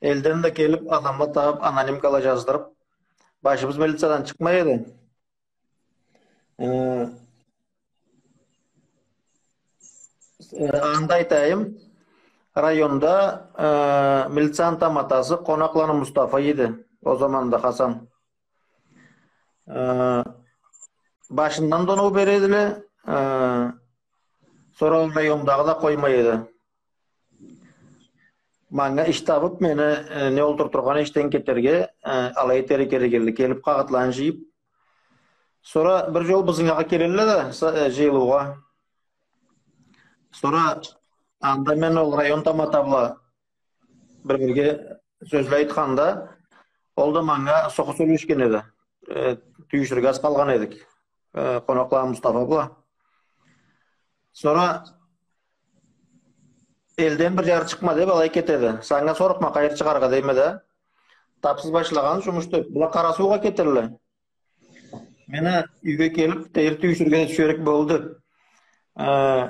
Элден да келип, адамла табып, анонимкала жаздырып, башыбыз милициядан чыкъмай эди. Э, э, анда айтайым, районда, э, милицияны таматасы Къонакъланы Мустафа эди. Ол заманда Хасан. Э, башындан да оноу бере эдиле, э, сора ол райондагъы да къоймай эди. Манга иш табып, мени, э, не олтуртургъан эшикден кетерге, э, алай этерге керек эди. Келип, къагъытланы жыйып, сора бир жол бизни яныбызгъа келелле да, са-, э, жыйылыугъа. Сора анда мен ол район тамата бла бир-бирге сёзле айтханда, ол да манга сокъу сёлешген эди. Э, тюйюшюрге аз къалгъан эдик. Э, Къонакъланы Мустафа бла. Сора элден бир жары чыкъма деп алай кетеди. Санга сорукъма, къайры чыгъаргъа дейме да. Тапсыз башлагъан жумуш деп. Была Къарасуугъа кетелле. Мен а юйге келип, тейри тюйюшюрге тюшерик болду. Э,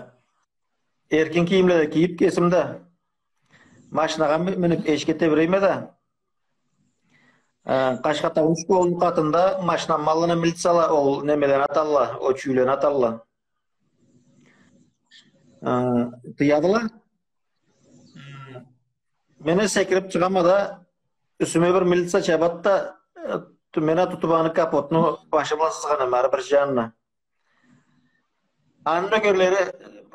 эркин кийимле да кийип, кесим да. Машинагъа ми-, минип, эшикге тебирейме да. Э, Къашхатауну школуну къатында машинамы аллына милицияла ол немелени аталла, ол чюйлени аталла. Э, тыядыла. Мен а секирип чыгъама да, юсюме бир милиция чабад да, э, ту-, мен а тутуп аны капотну башы бла сызгъанма, ары бир жанына. Аны нёгерлери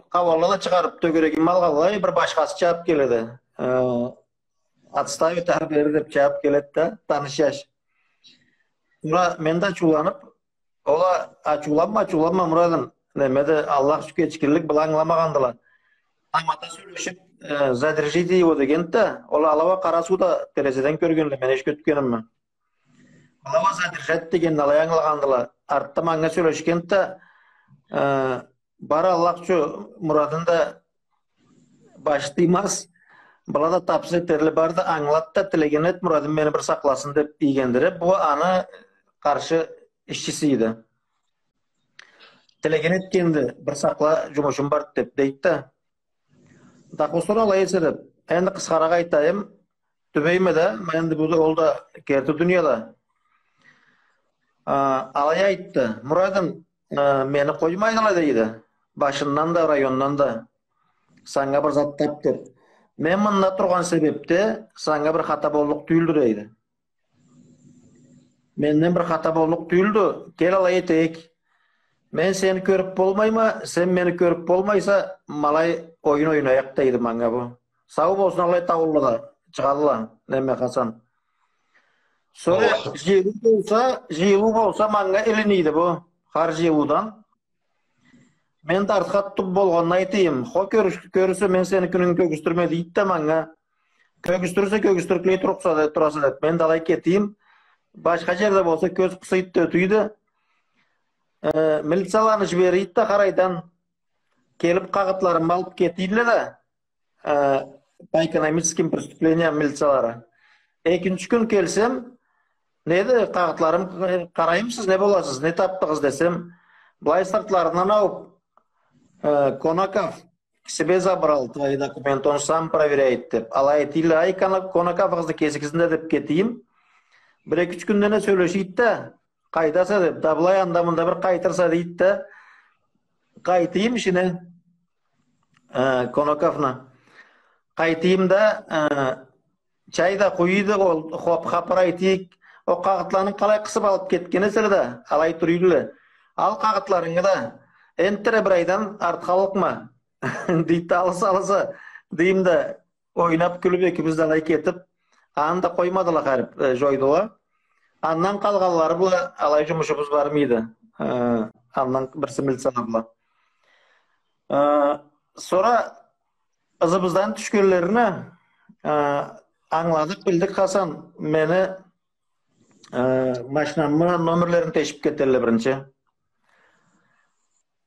къауалла да чыгъарып, тёгерегими алгъанлай, бир башхасы чабып келеди. Э, отставить ары-бери деп чабып келеди да, таныш жаш. Сора мен да ачыуланып, ол а, ачыуланма, ачыуланма, Мурадым. Неме да, Аллах ючюн, кечгинлик, была ангыламагъандыла. Тамата сёлешип, э, задержите его дегенди да, ол ала уа Къарасууда терезеден кёргенле, мен эшикге ётгенимни. Была уа задержать дегенни алай ангылагъандыла. Артда манга сёлешгенди да, э, бар, Аллах ючюн, Мурадны да башы тиймез. Была да тапсыз этерле, бар да ангылат да, тилеген эт, Мурадым мени бир сакъласын деп ийгендире. Бу аны къаршы ишчиси эди. Тилеген этгенди, бир сакъла, жумушум бар деп, дейди да. Да, хо, сора алай эсе деп. Энди къысхаракъ айтайым. Тюбейме да, ма энди бу да, ол да керти дунияда. А, алай айтды. Мурадым, а, мени къоймайдыла, дейди. Башындан да, райондан да. Санга бир зат тап деп. Мен мында тургъан себепде санга бир хата боллукъ тюйюлдю, дейди. Менден бир хата боллукъ тюйюлдю. Кел, алай этейик. Мен сени кёрюп болмайма, сен мени кёрюп болмайса, ма алай оюн ойнайыкъ, дейди манга бу. Сау болсун, алай таулула да чыгъалла, неме, Хасан. Сора жыйылыу болса, жыйылыу болса, манга илинийди бу, хар жыйылыудан. Мен да артха тутуп болгъанын айтайым. Хо, кёрюш-, кёрюрсе, мен сени кюнюнгю кёргюзтюрме, дейди да манга. Кёргюзтюрсе, кёргюзтюрюклей турукъса да, тураса деп. Мен да алай кетейим. Башха жерде болса, кёз къысыйды да ётюйдю. Э, милицияланы жиберийди да, къарайдан. Келип, къагъытларымы алып кетийле да. Э, по экономическим преступлениям милициялары. Экинчи кюн келсем, неди, къагъытларым, э, къарайым, сиз не боласыз, не тапдыгъыз десем, былай сыртларындан ауып, э, Конаков к себе забрал твои документы, он сам проверяет деп. Алай айтыйлы, ай, Кона-, Конаковугъузну кесигизни да деп кетийим. Бир эки-юч кюнден а сёлешийди да, къайдаса деп, да былай анда-мында бир къайтырса, дейди да, къайтыйым ишине, э, Конаковну. Къайтыйым да, э, чай да къуюйду, ол хоп-, хапар айтыйыкъ. Ол къагъытланы къалай къысып алып кетген эселе да, алай туруйдула. Ал къагъытларынгы да, энтта бир айдан артха аллыкъма, дейди да, аласа, аласа, дейим да, ойнап, кюлюп, экибиз да алай кетип, аны да къоймадыла, харип, э, жойдула. Андан къалгъанлары бла алай жумушубуз бармайды. Э, андан бирси милицияла бла. Э, сора ызыбыздан тюшгенлерини, э, ангыладыкъ, билдик, Хасан. Мени, э, машинамы номерлерин тешип кетелле биринчи.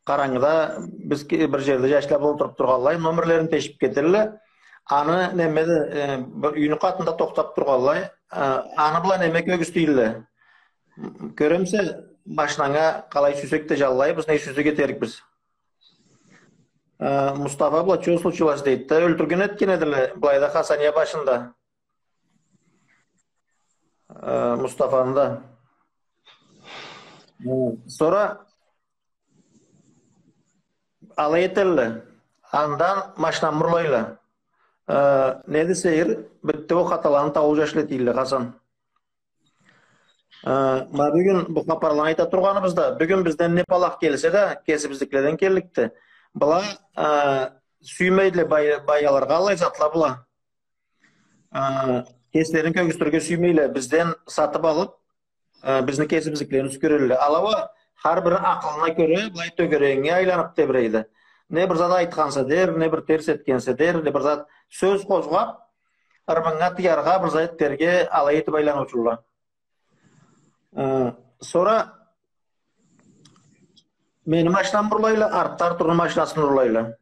Къарангыда биз ки-, бир жерде жашлап олтуруп тургъанлай, номерлерин тешип кетелле. Аны немеде, э, бир юйню къатында тохтап тургъанлай, э, аны бла неме кёргюзтейле. Кёремисе, машинанга къалай сюйсек да жанлайбыз, не сюйсек этерикбиз. Э, Мустафа бла чё случилось дейди да, ёлтюрген этген эдиле, былайда Хасания башында. Э, Мустафаны да. Э, сора алай этелле. Андан машинамы урлайла. Э, не десегиз, битди ол хаталаны, таулу жашла, дейдиле, Хасан. Э, ма бюгюн бу хапарланы айта тургъаныбызда, бюгюн бизден не палах келсе да, кесибизникиледен келликди. Была, э, сюймейдиле бай-, баялыргъа аллай затла была. Э, кеслерин кёргюзтюрге сюймейле, бизден сатып алып, э, бизни кесибизникилени ёсдюрелле. Ала уа хар бири акъылына кёре, былай тёгерегинге айланып тебирейди. Не бир зат айтханса дер, не бир терс этгенсе дер, не бир зат сёз къозгъап, ырмынга тыяргъа, бир зат этерге алай этип айланыучула. Э, сора мени машинамы урлайла, артда Артурну машинасын урлайла.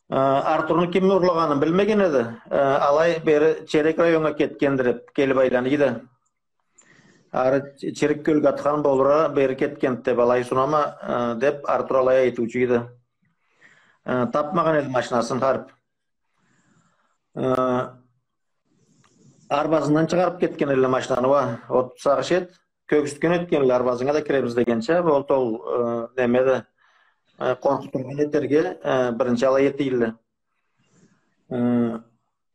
Э, Артурну ким урлагъанын билмеген эди. Э, алай бери Черек районнга кетгенди деп келип айланыйды. Ары Черек кёлге атхан болура, бери кетгенди деп алай сунама, э, деп Артур алай айтыучу эди. Э, тапмагъан эди машинасын харип. Э, арбазындан чыгъарып кетген эдиле машинаны уа. От сагъыш эт, кёргюзтген этгенле, арбазынга да киребиз дегенча, ол, ол, э, немеде, э, къоркъутургъа этерге, э, биринчи алай этейле. Э,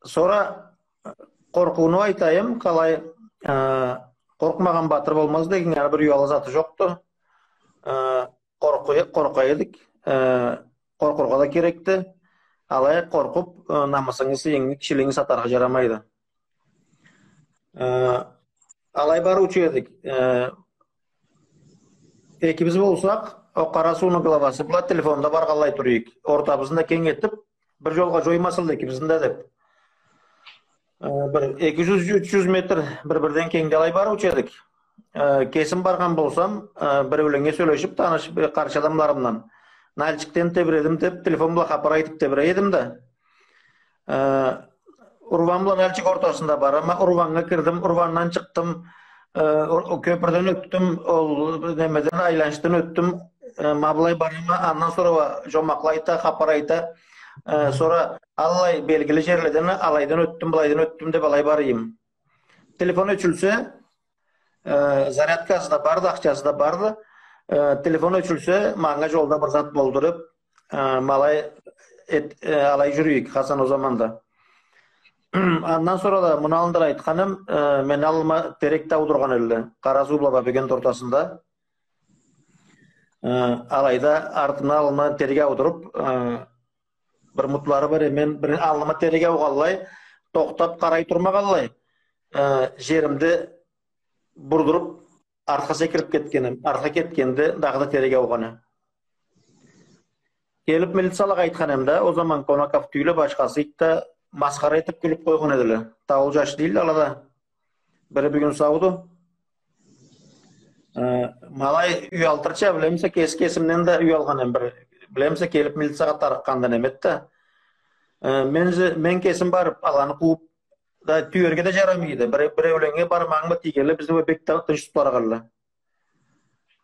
сора къоркъууну айтайым, къалай, э, къоркъмагъан батыр болмаз деген, яни бир уяллы заты жокъду. Э, къоркъу-, къоркъа эдик. Э, къоркъургъа да керекди. Алай къоркъуп, э, намысынгы, сыйынгы, кишилигинги сатаргъа жарамайды. Э, алай барыучу эдик. Э, экибиз болсакъ, о Къара сууну главасы бла телефонда баргъанлай тура эдик. Ортабызны да кенг этип, бир жолгъа жоймасынла экибизни да деп. Э, бир эки жюз, юч жюз метр бир-бирден кенгде алай барыучу эдик. Э, кесим баргъан болсам, э, биреуленнге сёлешип, танышып, э, къаршы адамларымдан, Нальчикден тебиредим деп, телефон бла хапар айтып тебирей эдим да. Э, Урван бла Нальчик ортасында барама, Урваннга кирдим, Урвандан чыкъдым, э, о, о кёпюрден ётдюм, ол немеден, айланышдан ётдюм, э, ма былай барама, андан сора уа жомакъла айта, хапар айта, э, сора аллай белгили жерледен, алайдан ётдюм, былайдан ётдюм деп алай барыйым. Телефон ёчюлсе, э, зарядкасы да барды, ахчасы да барды. Э, телефон ёчюлсе, манга жолда бир зат болду деп, э, ма алай эт-, э, алай жюрюйюк, Хасан, о заманда. Андан сора да муну аллында айтханым, э, мен аллыма терек да аудургъан эдиле. Къара суу бла Бабюгент ортасында. Э, алайда артымдан аллымдан терек аудуруп, э, бир мутлары бар эди, мен бир аллыма терек аугъанлай, тохтап къарай турмагъанлай, э, жеримде бурдуруп, артха секирип кетгеним, артха кетгенде дагъыда терек аугъаны. Келип милициялагъа айтхан эм да, о заман Конаков тюйюл а, башхасы эди да, масхара этип кюлюп къойгъан эдиле. Таулу жаш дейле ала да. Бири бюгюн сауду. Э, ма алай уялтырча, билемисе, кес-, кесимден да уялгъан эм бир. Билемисе, келип милициягъа тарыкъгъанда неме эди да. Э, мен же, мен кесим барып, аланы къууп да, тюерге да жарамайды. Бир-, биреуленнге бармагъынг бла тийгенлей, бизни бек да тынч тутарыкъ эдиле.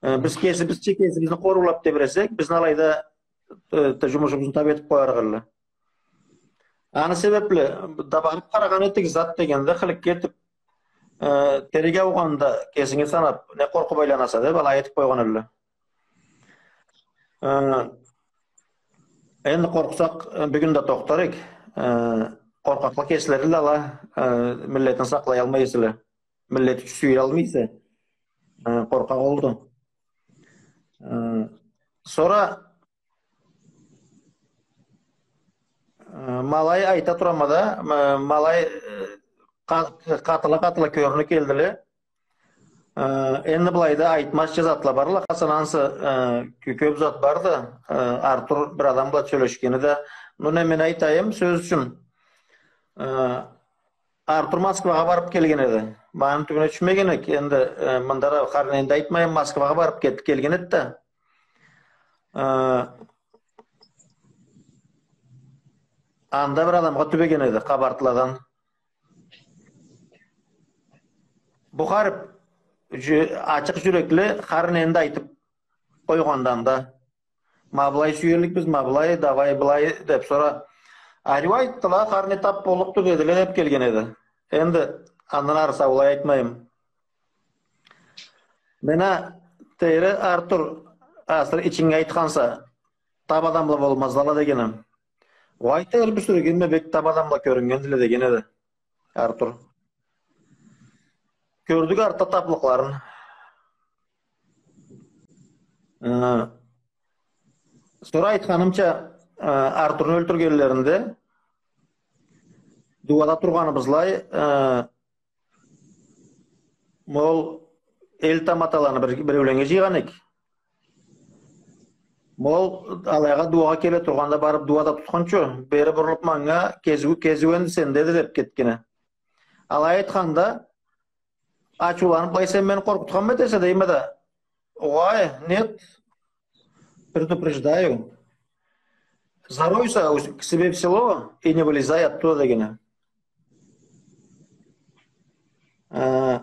Э, биз кесибизча кесибизни къоруулап тебиресек, бизни алайда, э, жумушубузну тап этип къоярыкъ эдиле. Аны себепли да барып къарагъан эдик, зат дегенде, хыликке этип, э, терек аугъанда кесинги санап, не къоркъуп айланаса деп, алай этип къойгъан эдиле. Э, энди къоркъсакъ, э, бюгюн да тохтар эдик. Э, къоркъакъла кеслери да ала, э, миллетин сакълаялмай эселе. Миллет ючюн сюелмей эсе, э, къоркъакъ олду. Э, сора, э, ма алай айта турама да, ма-, ма алай, э, къа-, къатыла-къатыла кёрюне келдиле. Э, энди былайда айтмазча затла барла, Хасан, ансы, э, кё-, кёп зат барды. Э, Артур бир адам бла сёлешгени да. Ну, не мен айтайым, сёз ючюн. Э, Артур Москвагъа барып келген эди. Муну тюбюне тюшмеген эдик. Энди, э, мында да хар нени да айтмайым, Москвагъа барып кет-, келген эди да. Э, анда бир адамгъа тюбеген эди, къабартыладан. Бу харип жю-, ачыкъ жюрекли, хар нени да айтып къойгъандан да. Ма былай сюелликбиз, ма былай, давай былай деп, сора ариу айтдыла, хар не тап боллукъду дедиле деп келген эди. Энди андан ары саулай айтмайым. Мен а, тейри, Артур, асыры ичинге айтханса, тап адамла болмазла ала дегеним. Уай, тейри, бир сюрегенме, бек тап адамла кёрюннгендиле деген эди Артур. Кёрдюк артда таплыкъларын. Э, сора айтханымча, э, Артурну ёлтюргенлеринде, дууада тургъаныбызлай, э, ма ол эл таматаланы бир, биреуленнге жыйгъан эдик. Ма ол алайгъа дууагъа келе тургъанда барып дууа да тутхунчу, бери бурулуп манга, кезиу, кезиу энди сенде эди деп кетгени. Алай айтханда, ачыуланып, былай сен мени къоркъутханмы этесе, дейме да. Уай, нет, предупреждаю. Заройся у с-, к себе в село и не вылезай оттуда дегени. Э,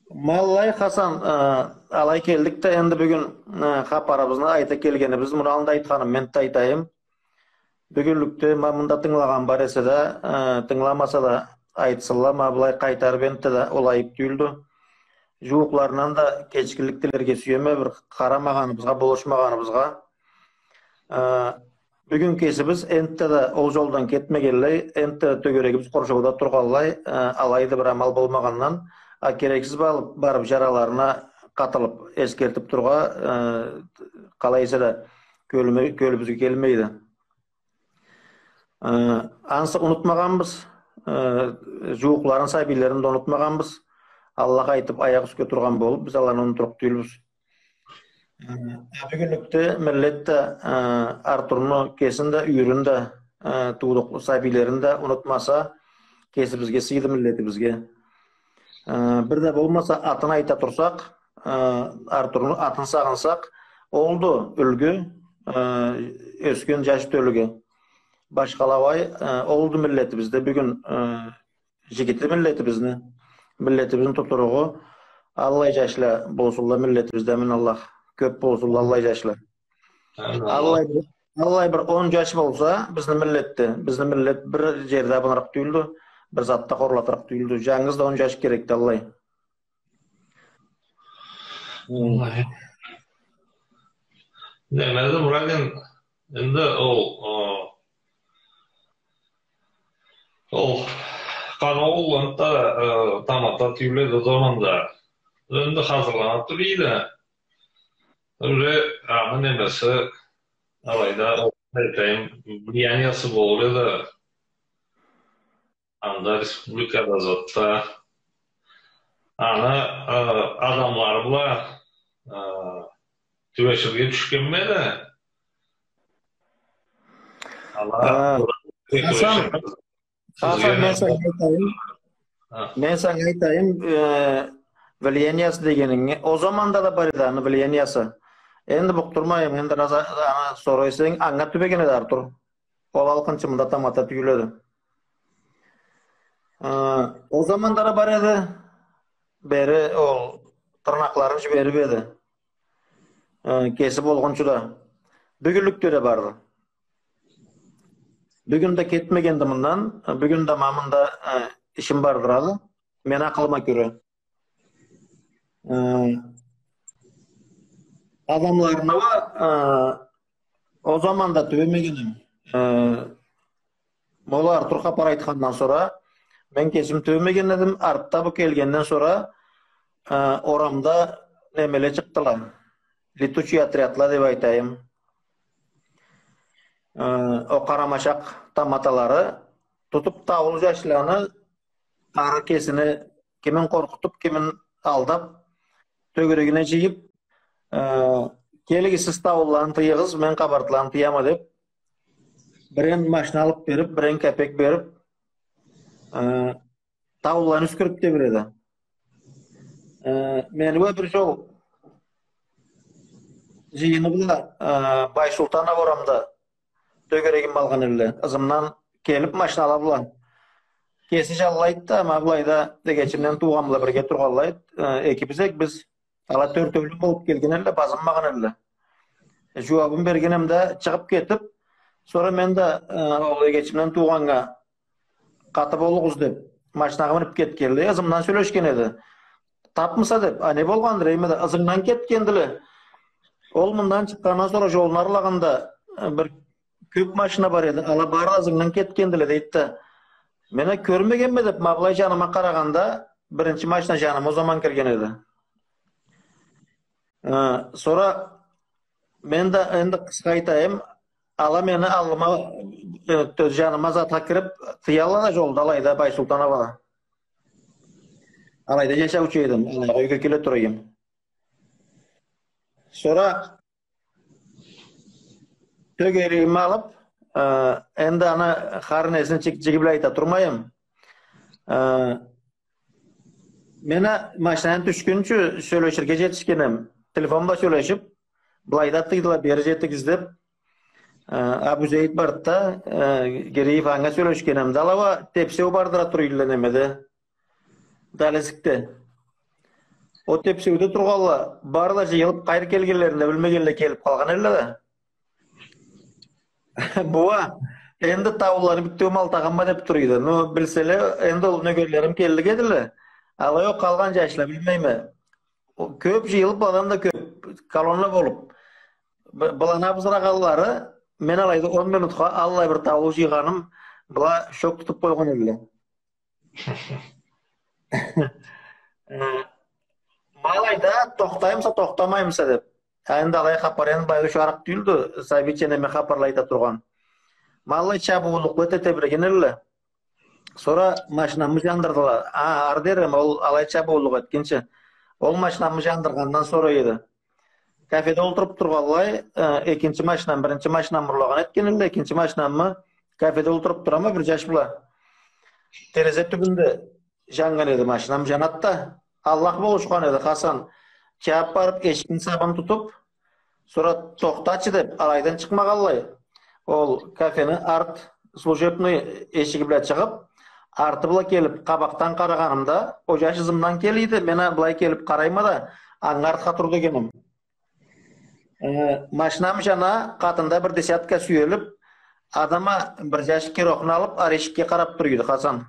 ма алай, Хасан, э, алай келдик да, энди бюгюн, э, хапарыбызны айта келгенибиз, муну аллында айтханым, мен да айтайым. Бюгюнлюкде ма мында тынгылагъан бар эсе да, э, тынгыламаса да, айтсынла, ма былай къайтарып энтта да ол айып тюйюлдю. Жууукъларындан да кечгинлик тилерге сюеме, бир къарамагъаныбызгъа, болушмагъаныбызгъа. Э, бюгюн кесибиз энтта да ол жолдан кетмегенлей, энтта да тёгерегибиз къуршауда тургъанлай, э, алайда бир амал болмагъандан, а керексиз барып, барып жараларына къатылып, эсгертип турургъа, э, къалай эсе да кёлюме-, кёлюбюзге келмейди. Э, ансы унутмагъанбыз, э, жууукъларын, сабийлерин да унутмагъанбыз. Аллах айтып, аякъ юсге тургъан болуп, биз аланы унутурукъ тюйюлбюз. Э, а бюгюнлюкде миллет да, э, Артурну кесин да, юйюрюн да, э, туудукъ сабийлерин да унутмаса, кесибизге сыйды, миллетибизге. Э, бир да болмаса, атын айта турсакъ, э, Артурну атын сагъынсакъ, олду юлгю, э, ёсген жаш тёлюге. Башхалай, э, олду миллетибизде бюгюн, э, жигити миллетибизни, миллетибизни тутуругъу. Аллай жашла болсунла миллетибизде, амин Аллах. Кёп болсунла аллай жашла. Амин Аллах. Аллай бир, аллай бир он жаш болса бизни миллетде, бизни миллет бир жерде абынырыкъ тюйюлдю, бир затда хорлатырыкъ тюйюлдю. Жангыз да он жаш керекди аллай. Аллай. Немеди, Мурадин, энди ол, о, ол Къанаулла энтта, э, тамата тюйюлдю ол заманда. Энди хазырланып тура эди. Уже аны немеси, алайда, ол, айтайым, влияниясы болур эди. Анда республикада затда. Аны, э, адамлары бла, э, тюбеширге тюшгенме да. Ала, а, Хасан, Хасан, мен санга айтайым. Ха. Мен санга айтайым, э, влияниясы дегенинги. Ол заманда да бар эди аны влияниясы. Энди букъдурмайым, энди раза-, аны сорайсанг, анга тюбеген эди Артур. Ол алкъынчы мында тамата тюйюлдю. Э, ол заманда да бар эди. Бери ол тырнакъларын жиберип эди. Э, кеси болгъунчу да. Бюгюнлюкде да барды. Бюгюн да кетмегенди мындан. Бюгюн да ма мында, э, ишим бардырады. Мени акъылыма кёре. Э, адамларына уа, э, ол заманда тюбемегенме. Э, Молла Артур хапар айтхандан сора, мен кесим тюбемеген эдим. Артда бу келгенден сора, э, орамда немеле чыкъдыла. Летучий отрядла деп айтайым. Э, ол къарамашакъ таматалары тутуп, таулу жашланы ары кесини кимин къоркъутуп, кимин алдап, тёгерегине джыйып, э, «Келигиз, сиз таулуланы тыйыгъыз, мен къабартыланы тыяма», — деп, бирен машина алып берип, бирен капек берип, э, таулуланы юсдюрюп тебиреди. Э, мени уа бир джол джыйыны бла, э, Байсултанов орамда тёгерегими алгъан элле. Ызымдан келип машинала бла. Кеси джаллайды да, ма былайда эгечимден туугъан бла бирге тургъанлай, э, экибиз эдик биз. Ала тёртеулен болуп келген элле, базынмагъан элле. Э, джууабын бергенем да, чыгъып кетип, сора мен да, э, ол эгечимден туугъаннга «Къаты болугъуз», — деп, машинагъа минип кетгенлей, ызымдан сёлешген эди. «Тапмыса?» — деп. «А не болгъанды?» — дейме да, «Ызынгдан кетгендиле. Ол мындан чыкъгъандан сора джолну арлагъында, э, бир кёп машина бар эди. Ала бары да ызынгдан кетгендиле», — дейди да. Мен а кёрмегенме деп, ма былай джаныма къарагъанда, биринчи машина джаныма ол заман кирген эди. Э, сора мен да энди къысха айтайым, ала мени аллыма, э, тё-, джаныма затха кирип, тыялла да джолда алайда Байсултановада. Алайда джашаучу эдим, алайгъа юйге келе тура эдим. Сора тёгерегими алып, э, энди аны хар несин джик-, джиги бла айта турмайым. Э, мен а машинадан тюшгюнчю сёлеширге джетишгенем. Телефон бла сёлешип, былайда тыйдыла, бери джетигиз деп, э, Абузейт барды да, э, Гериев, анга сёлешгенем да, ала уа тепсеу бардыра тура эдиле немеде. Далезикде. Ол тепсеуде тургъанла, бары да джыйылып, къайры келгенлерин да билмегенлей келип къалгъан элле да. Бу а, энди таулуланы бютеу малтагъанма деп тура эди. Ну, билселе, энди ол нёгерлерим келлик эдиле. Алай окъ къалгъан джашла, билмейме. Ол кёп джыйылып, адам да кёп, колонна болуп. Бы-, быланы абызырагъанлары, мен алайда он минутха аллай бир таулу джыйгъаным, была шок тутуп къойгъан эдиле. Э, ма алайда тохтаймыса, тохтамаймыса деп. А энди алай хапар, энди былай ушакъ тюйюлдю, сабийча неме хапарла айта тургъан. Ма алай чабыууллукъла эте тебиреген элле. Сора машинамы джандырдыла. А, ары дери, ол алай чабыууллукъ этгинчи. Ол машинамы джандыргъандан сора эди. Кафеде олтуруп тургъанлай, э, экинчи машинам, биринчи машинам урлагъан этген элле, экинчи машинамы кафеде олтуруп турама бир джаш бла. Терезе тюбюнде джаннган эди машинам, джанад да. Аллах болушхан эди, Хасан. Чабып барып, эшикни сабын тутуп, сора «Тохтачы», — деп, алайдан чыкъмагъанлай. Ол кафени арт служебный эшиги бла чыгъып, арты бла келип, къабакъдан къарагъанымда, ол джаш ызымдан келе эди, мен а былай келип къарайма да, анга артха тур дегеним. Э, машинам джана, къатында бир десятка сюелип, адам а бир джаш керохну алып, ары эшикге къарап тура эди, Хасан.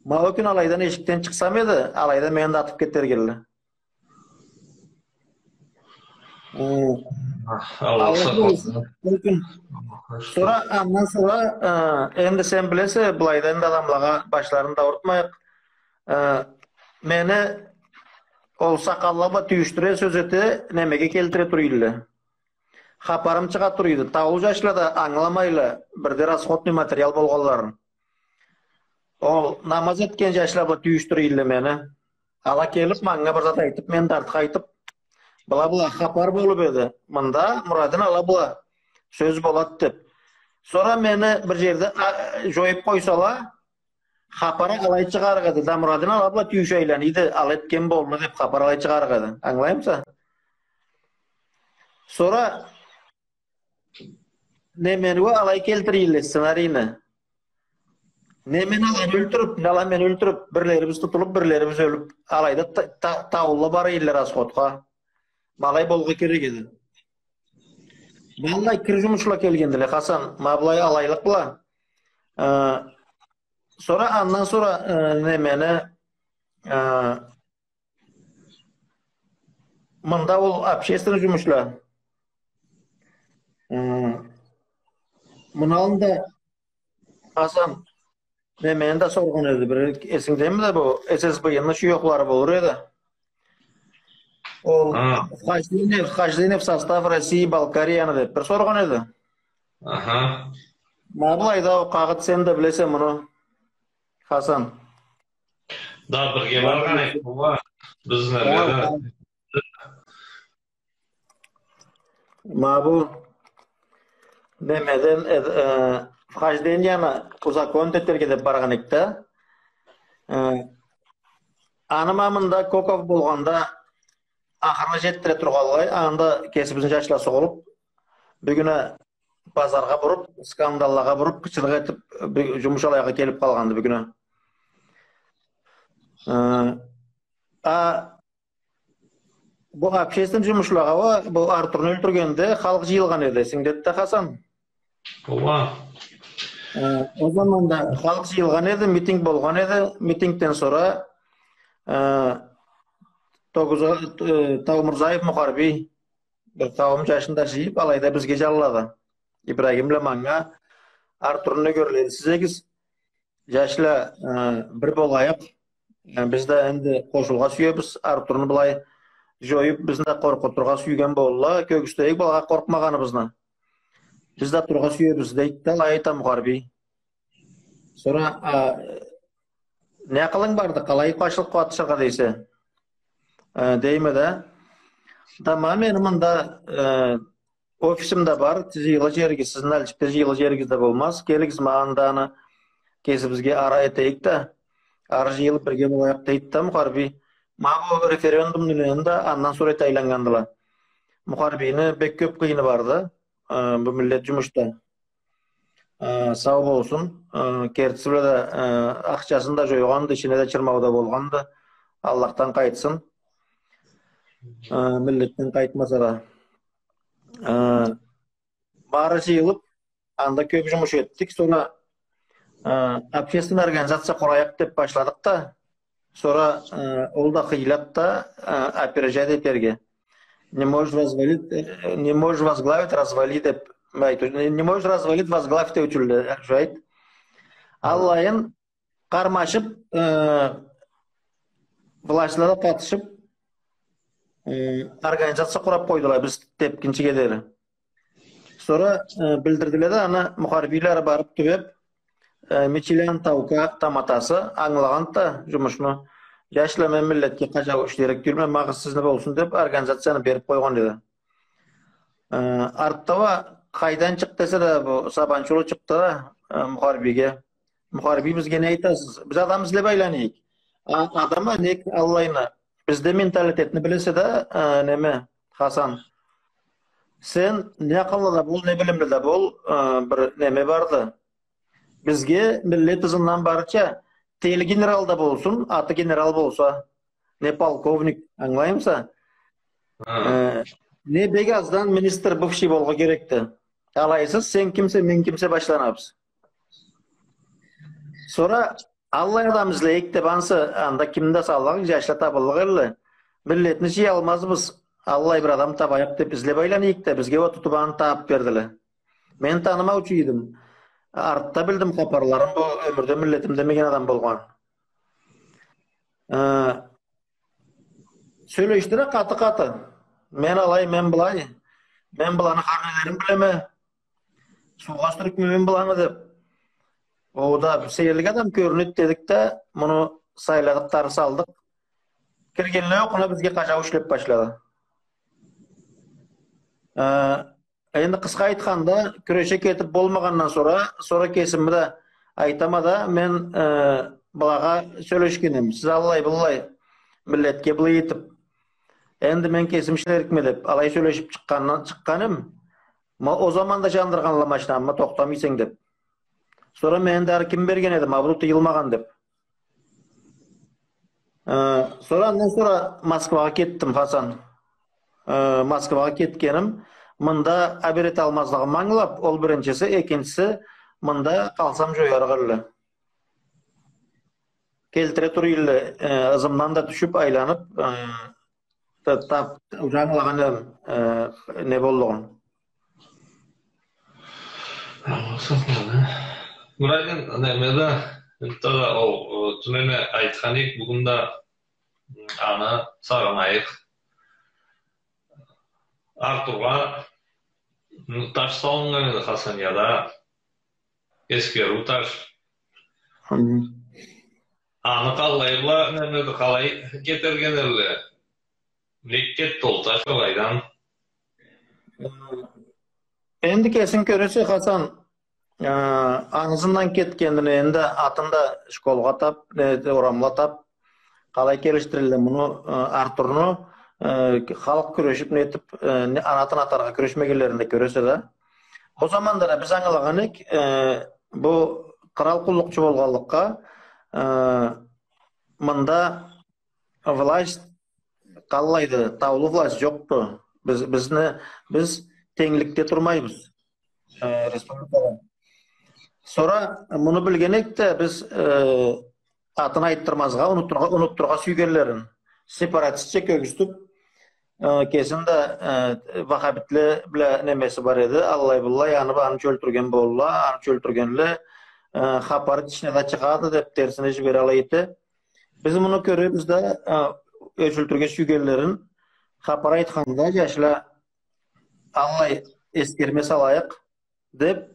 Ма ол кюн алайдан эшикден чыкъсам эди, алайда мени да атып кетерик элле. Э, Аллах сакъласын. Сора, андан сора, э, энди сен билесе, былайда энди адамлагъа башларын да аурутмайыкъ. Э, мени ол сакъалла бла тюйюшдюре, сёз эте, немеге келтире тура эдиле. Хапарым чыгъа тура эди. Таулу джашла да ангыламайла, бир да расходный материал болгъанларын. Ол намаз этген джашла бла тюйюшдюре эдиле мени. Ала келип, манга бир зат айтып, мен да артха айтып, была-была хапар болуп эди. Мында Мурадин ала бла сёз болад деп. Сора мени бир джерде, а, джоюп къойсала, хапар алай чыгъарыкъ эди. Да Мурадин ала бла тюйюшейле эди, ала этген болду деп хапар алай чыгъарыкъ эди. Ангылаймыса? Сора не мени уа алай келтире эдиле сценарийни. Не мен аланы ёлтюрюп, не ала мени ёлтюрюп, бирлерибиз тутулуп, бирлерибиз ёлюп, алайда та-, та-, таулула бара эдиле расходха. Ма алай болгъа керек эди. Ма аллай кир джумушла келгендиле, Хасан, ма былай алайлыкъ бла. Э, сора, андан сора, э, не мени, э, Мында ол общественный джумушла. М, муну аллында Хасан, не, мени да соргъан эди, бир эсингдеми да, бу С С Б Н-ни шуёхлары болур эди. Ол вхождение, вхождение в состав России Балкарияны деп бир соргъан эди. Аха. Ма былайда ол къагъыт, сен да билесе муну. Хасан. Да, бирге баргъан эдик, ооба. Биз немеде. Ма бу немеден, э, э, вхожденияны узаконить этерге деп баргъан эдик да. Э, аны ма мында Коков болгъанда ахырына жетдире тургъанлай, анда кесибизни жашла сугъулуп, бюгюн а базаргъа буруп, скандаллагъа буруп, къычырыкъ этип, бир жумуш алайгъа келип къалгъанды бюгюн а. Э, а, бу общественный жумушлагъа уа, бу Артурну ёлтюргенде халкъ жыйылгъан эди, эсингдеди да, Хасан? Ооба. Э, ол заманда халкъ жыйылгъан эди, митинг болгъан эди. Митингден сора, э, Тогъуза-, э, Таумурзаев Мухарбий бир къауум жашны да жыйып, алайда бизге жаллады. Ибрагим бла манга, Артурну нёгерлери сиз эдигиз. Жашла, э, бир болайыкъ. Э, биз да энди къошулургъа сюебиз. Артурну былай жоюп, бизни да къоркъутургъа сюйген болурла. Кёргюзтейик былагъа къоркъмагъаныбызны. Биз да турургъа сюебиз, дейди да, алай айта Мухарбий. Сора, а, не акъылынг барды, къалай къаршылыкъ къатышыргъа дейсе? Э, дейме да. Да ма мени мында, э, офисим да бар, жыйылыр жеригиз, сизни Нальчикде жыйылыр жеригиз да болмаз. Келигиз, ма анда аны кесибизге ара этейик да, ары жыйылып бирге болайыкъ, дейди да Мухарбий. Ма бу референдумну нени да андан сора эте айланнгандыла. Мухарбийни бек кёп къыйыны барды, э, бу миллет жумушда. Э, сау болсун. Э, кертиси бла да, э, ахчасын да жойгъанды, ишине да чырмау да болгъанды. Аллахдан къайтсын. Э, миллетден къайтмаса да. Э, бары жыйылып, анда кёп жумуш этдик. Сора, э, общественный организация къурайыкъ деп башладыкъ да, сора, э, ол да хыйлады да, э, опережать этерге. Не можешь развалить, э, не можешь возглавить, развали деп айтыу. Не, не можешь развалить, возглавь деучюлле, э, шо айт. Аллайын къармашып, э, властьла да къатышып, э, организация къурап къойдула биз тепгинчиге дери. Сора, э, билдирдиле да, аны Мухарбийле барып тюбеп, э, Мичилан Таука таматасы ангылагъанды да жумушну. Жашла, мен миллетге къажау ишлерик тюйюлме, магъыз сизни болсун деп, организацияны берип къойгъан эди. Э, артда уа къайдан чыкъды десе да, бу Сабанчулу чыкъды да, э, Мухарбийге. Мухарбий, бизге не айтасыз? Биз адам излеп айланайыкъ. А, адам а не аллайына. Бизде менталитетни билесе да, э, неме, Хасан. Сен не акъыллы да бол, не билимли да бол, э, бир неме барды. Бизге миллет ызындан барырча, тели генерал да болсун, аты генерал болса, не полковник, ангылаймыса? Ха. Э, не бек аздан министр бывший болургъа керекди. Алайсыз, сен кимсе, мен кимсе башланабыз. Сора аллай адам излейик деп ансы, анда кимни да саллыкъ, жашла табыллыкъ эдиле. Миллетни жыялмазбыз. Аллай бир адам табайыкъ деп излеп айланайыкъ да, бизге уа тутуп аны табып бердиле. Мен танымаучу эдим. Артда билдим хапарларын, бу ёмюрде миллетим демеген адам болгъан. Э, сёлешдире къаты-къаты. Мен алай, мен былай. Мен быланы хар нелерин билеме. Суугъа сюрюкме мен быланы деп. Ол да сейирлик адам кёрюнеди дедик да, муну сайладыкъ да, ары салдыкъ. Киргенлей окъуна бизге къажау ишлеп башлады. Э, энди къысха айтханда, кюреше кетип болмагъандан сора, сора кесими да айтама да, мен, э, былагъа сёлешгенем, сиз аллай-быллай миллетге былай этип, энди мен кесим ишлерикме деп, алай сёлешип чыкъгъандан, чыкъгъаным. Ма ол заманда жандыргъанла машинамы, тохтамайса деп. Сора мени да ары ким берген эди, ма бу тыйылмагъан деп. Э, сора андан сора Москвагъа кетдим, Хасан. Э, Москвагъа кетгеним, мында аберет алмазлыгъымы ангылап, ол биринчиси, экинчиси, мында къалсам жоярыкъ эдиле. Келтире турайла, э, ызымдан да тюшюп, айланып, э, та-, тап, уже ангылагъан эдим, э, не боллугъун. Бурайдын, неме да, энтта да ол, э, тюнене айтхан эдик, бюгюн да аны сагъынайыкъ. Артургъа таш салыннган эди Хасанияда. Эсгериу таш. Хы. Аны къаллай бла, немеди, къалай кетерген элле? Нек кетди ол таш алайдан? Энди кесинг кёресе, Хасан, э, ангысындан кетгенин, энди атын да школгъа тап, э, орамла тап, къалай келишдирелле муну, э, Артурну, э, халкъ кюрешип, нетип, э, не, аны атын атаргъа кюрешмегенлерин да кёресе да. Ол заманда да биз ангылагъан эдик, э, бу кърал къуллукъчу болгъанлыкъгъа, э, мында власть къаллайды, таулу власть жокъду. Биз, бизни, биз тенгликде турмайбыз, э, республикада. Сора муну билген эдик да, биз, э, атын айтдырмазгъа, унутдургъа, унутдургъа сюйгенлерин. Сепаратистча кёргюзтюп, э, кесин да, э, вахабитле бла немеси бар эди. Аллай-быллай, аны, аны ёлтюрген болдула, аны ёлтюргенле, э, хапары тышына да чыгъады деп, терсине жибере алай эди. Биз муну кёребиз да, э, ёлтюрге сюйгенлерин, хапар айтханда, жашла, аллай эсгерме салайыкъ деп,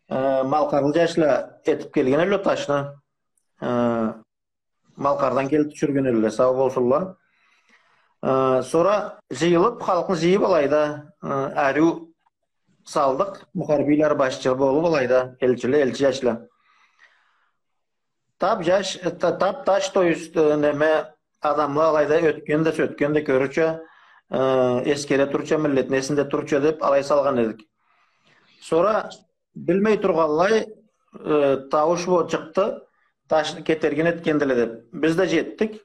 э, малкъарлы жашла этип келген элле ташны. Э, Малкъардан келип тюшюрген элле, сау болсунла. Э, сора жыйылып, халкъны жыйып алайда, э, ариу салдыкъ, мухарбийле башчы болуп алайда, элчиле, элчи жашла. Тап жаш, та-, тап таш, то есть, э, неме, адамла алайда ётген да, сётген да кёрюрча, э, эсгере турурча, миллетни эсинде турурча деп алай салгъан эдик. Сора билмей тургъанлай, э, таууш бо-, чыкъды, ташны кетерген этгендиле деп. Биз да жетдик.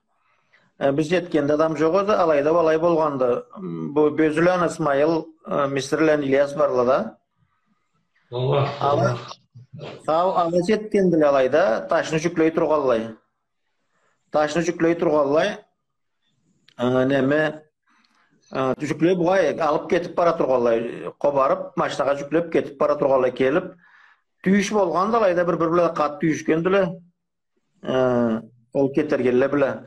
Э, биз жетгенде адам жокъ эди, алайда алай болгъанды. М, бу Бёзюланы Исмайыл, э, Мисирланы Ильяс барла да. Аллах, ала, Аллах. Сау, ала жетгендиле алайда, ташны жюклей тургъанлай. Ташны жюклей тургъанлай, э, неме, э, жюклей, былай алып кетип бара тургъанлай, къобарып, машинагъа жюклеп кетип бара тургъанлай келип, тюйюш болгъанды алайда, бир-бири бла къаты тюйюшгендиле. Э, ол кетергенле бла.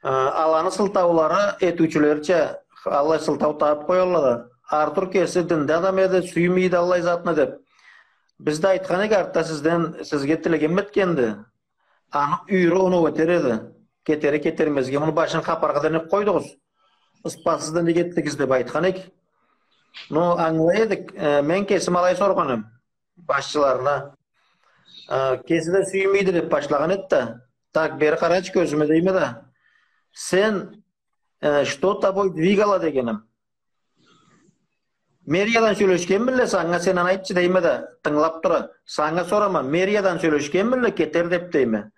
Э, аланы сылтаулары этиучюлерча, аллай сылтау табып къоялла да. Артур кеси динде адам эди, сюймей эди аллай затны деп. Биз да айтхан эдик артда сизден, сизге тилегенми этгенди? Аны юйюрю оноу этер эди. Кетери кетермезге, муну башын хапаргъа да нек къойдугъуз? Ыспатсыз да нек этдигиз деп айтхан эдик. Но ангылай эдик, э, мен кесим алай соргъан эдим башчыларына. Э, кеси да сюймейди деп башлагъан эди да. Так, бери къарачы кёзюме, дейме да. Сен, э, что тобой двигало, дегеним. Мэриядан сёлешгенмилле санга, сен аны айтчы, дейме да, тынгылап тура. Санга сорама, мэриядан сёлешгенмилле кетер деп, дейме.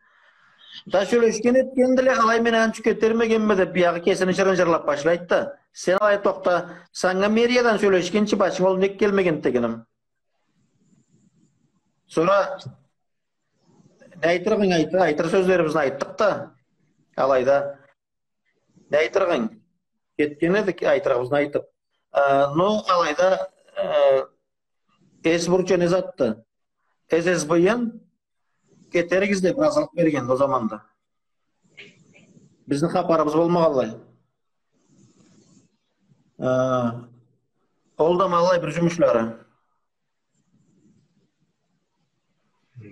Да сёлешген этгендиле, алай мен анчы кетермегенме деп, биягъы кесини жырын жырлап башлайды да. Сен алай тохта, санга мэриядан сёлешгинчи башынга ол нек келмегенди, дегеним. Сора не айтырыгъынг, айт-, айтыр сёзлерибизни айтдыкъ да, алайда. Не айтырыгъынг? Кетген эдик, айтырыгъыбызны айтып. Э, ну, алайда, э, эс бурча не затды? Эс, эс быйын кетеригиз деп ыразылыкъ бергенди ол заманда. Бизни хапарыбыз болмагъанлай. Э, ол да ма аллай бир жумушлары.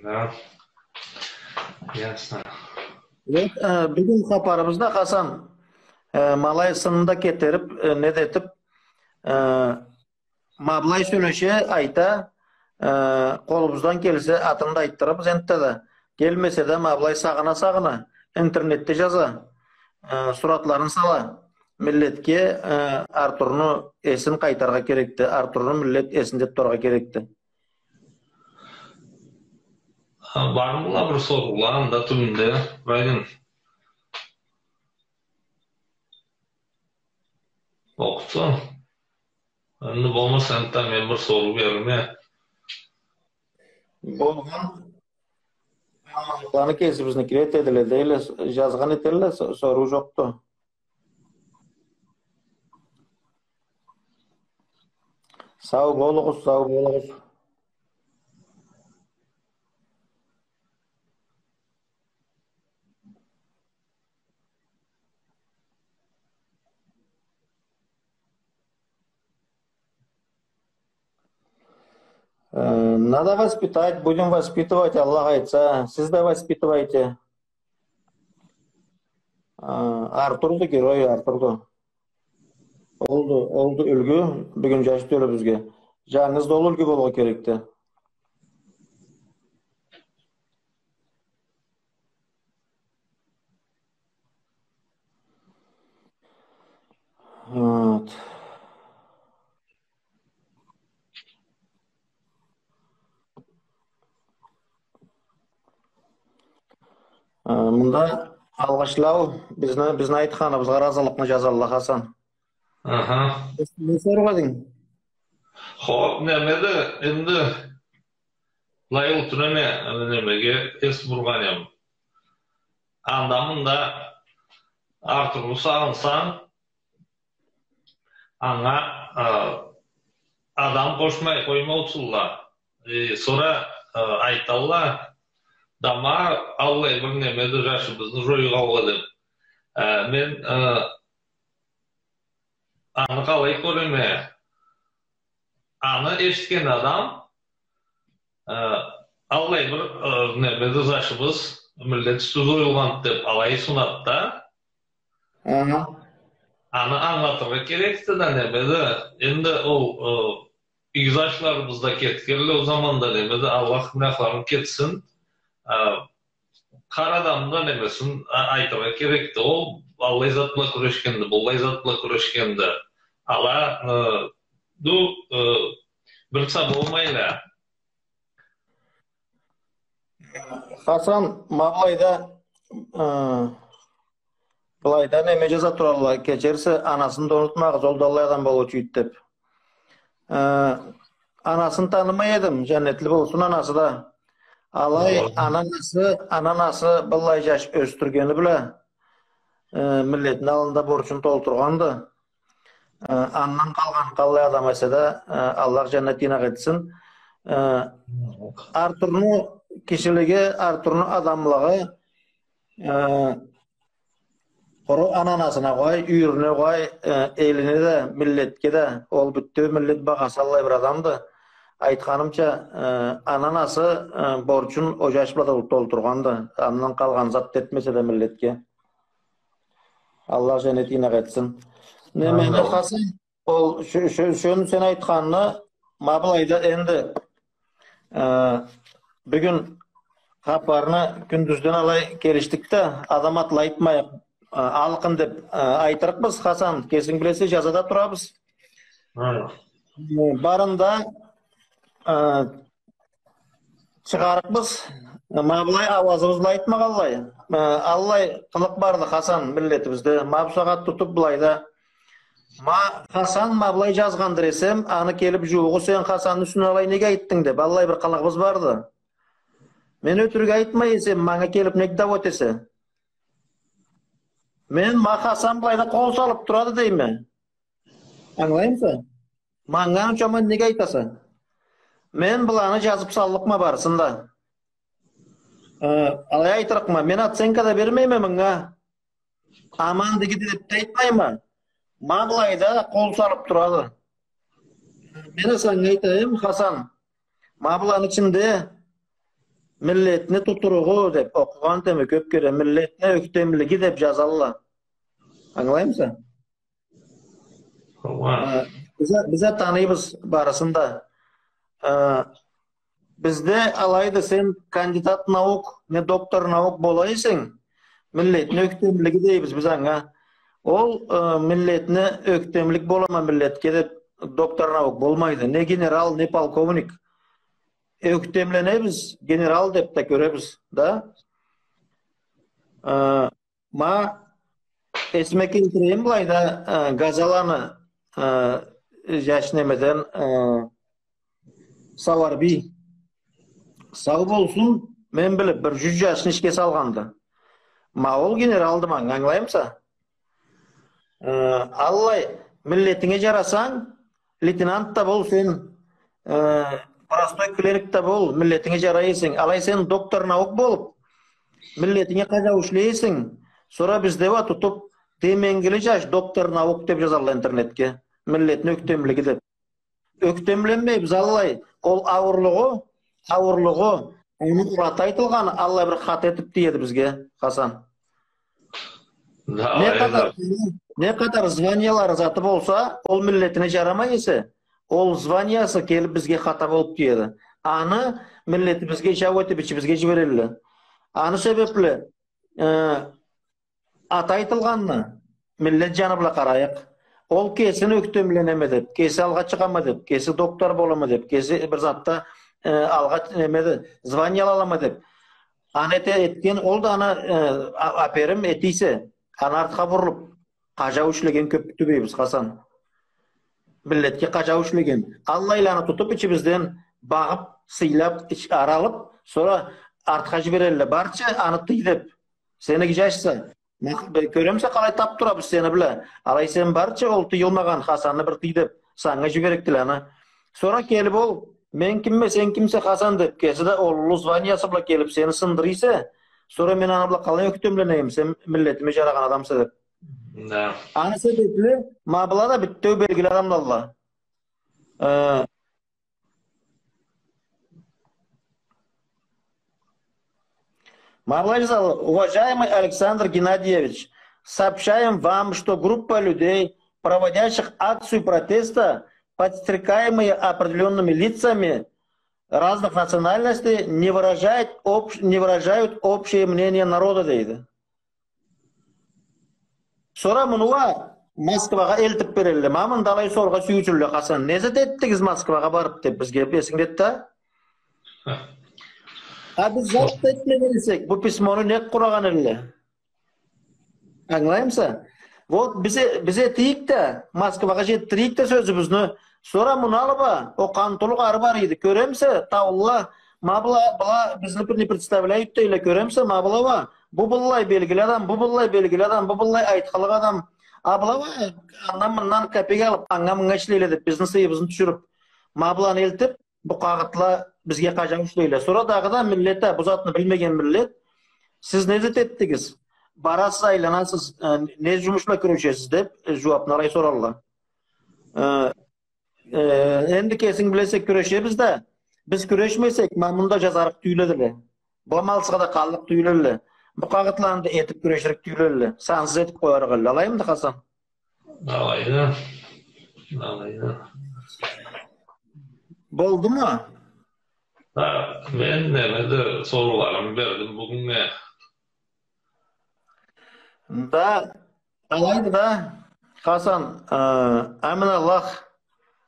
Да. Ясно. Вот, э, бюгюн хапарыбызда, Хасан, э, ма алай сынны да кетерип, э, не да этип, э, ма былай сёлеше, айта, э, къолубуздан келсе, атын да айтдырырбыз энтта да. Келмесе да, ма былай сагъына-сагъына, интернетде жаза, э, суратларын сала. Миллетге, э, Артурну эсин къайтарыргъа керекди, Артурну миллет эсинде тутаргъа керекди. А, бармыла бир соруула анда тюбюнде, Райдин? Окъуса. Энди болмаса, энтта мен бир соруу берирме. Болгъан аманлыкъланы кесибизникиле этедиле, дейле, жазгъан этелле, со-, соруу жокъду. Сау болугъуз, сау болугъуз. Э, надо воспитать, будем воспитывать, Аллах айтса, сиз да воспитывайте. А, Артурду, герой Артурду. Олду, олду юлгю бюгюн жаш тёлюбюзге. Жангыз да ол юлгю болургъа керекди. Вот. Э, мында алгъышлау, бизни, бизни айтханыбызгъа ыразылыкъны жазалла, Хасан. Аха. Не соргъан эдинг? Хо, неме да, энди, былай олтура эме, энди немеге эс бургъан эм. Анда-мында Артурну сагъынсанг, анга, а, адам къошмай къоймаучулла. Э, сора, а, айталла, да ма аллай бир неме да жашыбызны жойгъанла деп. Э, мен, э, аны къалай кёреме? Аны эшитген адам, э, аллай бир, э, неме да жашыбыз, миллет юсю жойулгъанды деп алай сунады да. Аха. Аны ангылатыргъа керекди да, неме да, энди ол, э, иги жашларыбыз да кетгенле ол заманда, неме да, Аллах гюнахларын кечсин. Э, къара адамны да немесин, а, айтыргъа керекди. Ол аллай зат бла кюрешгенди, быллай зат бла кюрешгенди. Ала, э, ду, э, бирча болмайла. Хасан, ма былайда, э, былайда неме жаза туралла, кечерсиз, анасын да унутмагъыз, ол да аллай адам болуучу эди деп. Э, анасын танымай эдим, жаннетли болсун анасы да. Алай, амин, ананасы, ананасы быллай жаш ёсдюргени бла, э, миллетни аллында борчун толтургъанды. Э, андан къалгъан къаллай адам эсе да, э, Аллах жаннет ийнакъ этсин. Э, Артурну кишилиги, Артурну адамлыгъы, э, къуру ананасына къой, юйюрюне къой, э, элине да, миллетге да, ол бютеу миллет багъасы аллай бир адамды. Айтханымча, э, ананасы, э, борчун ол жаш бла да толтургъанды. Андан къалгъан зат этмесе да миллетге. Аллах жаннет ийнакъ этсин. Неме, амин, Хасан, ол, шо-, шо-, шону сен айтханынгы, ма былайда энди, э, бюгюн хапарны кюндюзден алай келишдик да, адам атла айтмайыкъ, э, алкъын деп, э, айтырыкъбыз, Хасан, кесинг билесе, жаза да турабыз. Хы. Э, барын да, э, чыгъарыкъбыз. Ма былай ауазыбыз бла айтмагъанлай. Э, аллай къылыкъ барды, Хасан, миллетибизде. Ма бусагъат тутуп былайда. Ма Хасан, ма былай жазгъандыр эсем, аны келип жууугъу, сен Хасанны юсюне алай неге айтдынг деп. Аллай бир къылыгъыбыз барды. Мен ётюрюк айтмай эсем, манга келип нек дау этесе? Мен ма Хасан былайда къол салып турады дейме. Ангылаймыса? Манга анча аман неге айтаса? Мен быланы жазып саллыкъма барысын да. Э, алай айтырыкъма, мен оценка да бермейме мынга. Аманды, игиди деп да айтмайма. Ма былайда къол салып турады. Мен а санга айтайым, Хасан. Ма быланы ичинде миллетни тутуругъу деп окъугъан этеме кёп кере, миллетни ёхтемлиги деп жазалла. Ангылаймыса? Ооба. Э, биз а, биз а таныйбыз барысын да. Э, бизде алайды, сен кандидат наук, не доктор наук бола эсенг, миллетни ёхтемлиги дейбиз биз анга. Ол, э, миллетни ёхтемлик болама миллетге деп доктор наук болмайды. Не генерал, не полковник. Ёхтемленебиз, генерал деп да кёребиз да. Э, Ма эсиме келтирейим былайда, э, Газаланы, э, жаш немеден, э, Сауарбий. Сау болсун, мен билип, бир жюз жашны ишге салгъанды. Ма ол генералды манга, ангылаймыса? Э, аллай, миллетинге жарасанг, лейтенант да бол сен, э, простой клерк да бол, миллетинге жарай эсенг. Алай сен доктор наук болуп, миллетинге къажау ишлей эсенг, сора бизде уа тутуп, деменгили жаш доктор наук деп жазалла интернетге. Миллетни ёхтемлиги деп. Ёхтемленмейбиз, аллай. Ол ауурлугъу, ауурлугъу, ону ураты айтылгъаны, аллай бир хата этип тиеди бизге, Хасан. Да, не къадар, не къадар званиялары заты болса, ол миллетине жарамай эсе, ол званиясы келип бизге хата болуп тиеди. Аны миллетибизге жау этип, ичибизге жиберелле. Аны себепли, э, аты айтылгъанны миллет жаны бла къарайыкъ. Ол кесин ёхтемленеме деп, кеси алгъа чыгъама деп, кеси доктор болама деп, кеси бир затда, э, алгъа немеди, звание алама деп. Аны эте-, этген, ол да аны, э, а-, аперим эте эсе, аны артха бурулуп, къажау ишлеген кёп тюбейбиз, Хасан. Миллетге къажау ишлеген. Аллайланы тутуп, ичибизден багъып, сыйлап, ич-, ары алып, сора артха жиберелле. Барчы, аны тый деп. Сен иги жашса. Мах-, бе-, кёремисе, къалай тап турабыз сени бла. Алай сен барчы, ол тыйылмагъан Хасанны бир тый деп, санга жиберикдиле аны. Сора келип ол, мен кимме, сен кимсе, Хасан деп, кеси да ол уллу званиясы бла келип сени сындыра эсе, сора мен аны бла къалай ёхтемленейим, сен миллетиме жарагъан адамса деп. Да. Аны себепли, ма была да битеу белгили адамлалла. Э, Мавлай Жазалы, уважаемый Александр Геннадьевич, сообщаем вам, что группа людей, проводящих акцию протеста, подстрекаемые определёнными лицами разных национальностей, не выражает общ-, не выражают общее мнение народа, дейди. Сора муну уа Москвагъа элтип берелле. Ма мында алай соргъа сюйюучюлле, Хасан. Не зат этдигиз Москвагъа барып деп бизге, эсингдеди да? А биз зат да этмеген эсек, бу письмону нек къурагъан элле? Ангылаймыса? Вот, биз э-, биз этейик да, Москвагъа жетдирейик да сёзюбюзню. Сора муну алып а, о къантулукъ ары бара эди. Кёремисе, таулула, ма была, была бизни не представляют дейле, кёремисе, ма была уа, бу быллай белгили адам, бу быллай белгили адам, бу быллай айтхылыкъ адам. А была уа, андан-мындан капек алып, анга-мынга ишлейле деп, бизни сыйыбызны тюшюрюп, ма быланы элтип, бу къагъытла бизге къажау ишлейле. Сора дагъыда миллет а, бу затны билмеген миллет, сиз не зат этдигиз? Барасыз, айланасыз, э, не жумуш бла кюрешесиз деп, э, жууапны алай соралла. Э, Э, энди кесинг билесе, кюрешебиз да, биз кюрешмесек, ма мында жазарыкъ тюйюл эдиле. Бу амалсызгъа да къаллыкъ тюйюл элле. Бу къагъытланы да этип кюреширик тюйюл элле. Сансыз этип къоярыкъ элле. Алаймыды, Хасан? Алайды. Алайды. Болдуму? Ха, мен неме да соруларымы бердим бюгюннге. Да, алайды да, Хасан, э, амин Аллах,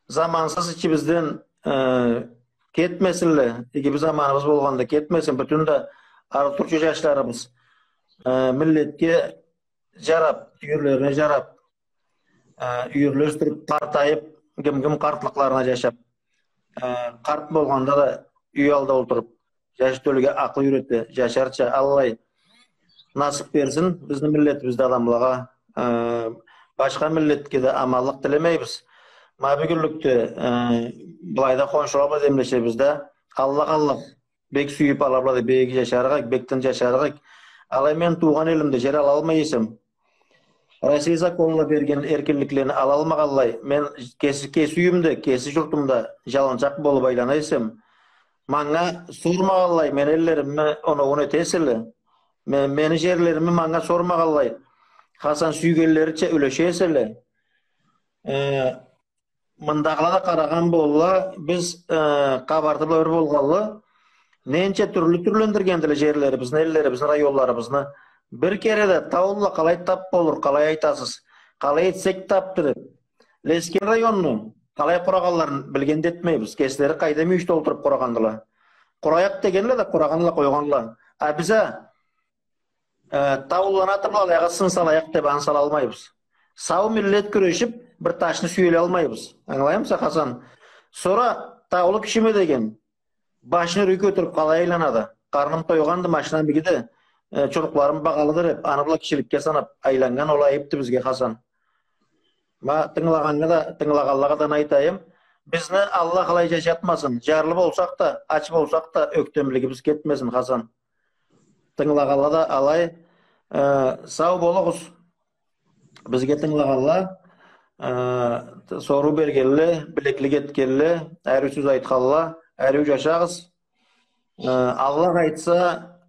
замансыз ичибизден, э, кетмесинле, иги бир заманыбыз болгъанда кетмесин, бютюн да ары турчу жашларыбыз, э, миллетге жарап, юйюрлерине жарап, э, юйюрле ёсдюрюп, къартайып, ким-ким къартлыкъларына жашап, э, къарт болгъанда да юй алда олтуруп, жаш тёлюге акъыл юйрете, жашарча, Аллай насып берсин бизни миллетибизде адамлагъа, э, башха миллетге да аманлыкъ тилемейбиз. Ма бюгюнлюкде, э, былайда хоншула бла демлешебиз да, Аллах, Аллах, бек сюйюп ала бла да бек иги жашарыкъ эк, бек тынч жашарыкъ эк. Алай мен туугъан элимде жер алалмай эсем, Россия законла берген эркинликлени алалмагъанлай, мен кеси, кеси юйюмде, кеси журтумда жалынчакъ болуп айлана эсем, манга сормагъанлай, мени эллеримни оноуун эте эселе, ме-, мени жерлерими манга сормагъанлай, Хасан, сюйгенлерича юлеше эселе, э, мындагъыла да къарагъан болла, биз, э, Къабарты бла бир болгъанлы, ненча тюрлю тюрлендиргендиле жерлерибизни, эллерибизни, районларыбызны. Бир кере да таулула къалай тап болур, къалай айтасыз, къалай этсек тапды деп. Лескен районну къалай къурагъанларын билген да этмейбиз. Кеслери къайда мюйюшде олтуруп къурагъандыла. Къурайыкъ дегенле да къурагъанла, къойгъанла. А биз а Э, таулуланы аты бла алайгъа сын салайыкъ деп аны салалмайбыз. Сау миллет кюрешип, бир ташны сюелалмайбыз. Ангылаймыса, Хасан? Сора таулу кишиме деген, башын ёрге кётюрюп къалай айланады. Къарным тойгъанды, машинам игиди, э, чурукъларым багъалыды деп, аны бла кишиликге санап айланнган, ол айыпды бизге, Хасан. Ма, тынгылагъаннга да, тынгылагъанлагъа да аны айтайым. Бизни Аллах алай жашатмасын. Жарлы болсакъ да, ач болсакъ да, ёктемлигибиз кетмесин, Хасан. Тынгылагъанла да алай, э, сау болугъуз. Бизге тынгылагъанла, э, соруу бергенле, билеклик этгенле, ариу сёз айтханла, ариу жашагъыз. Э, Аллах айтса,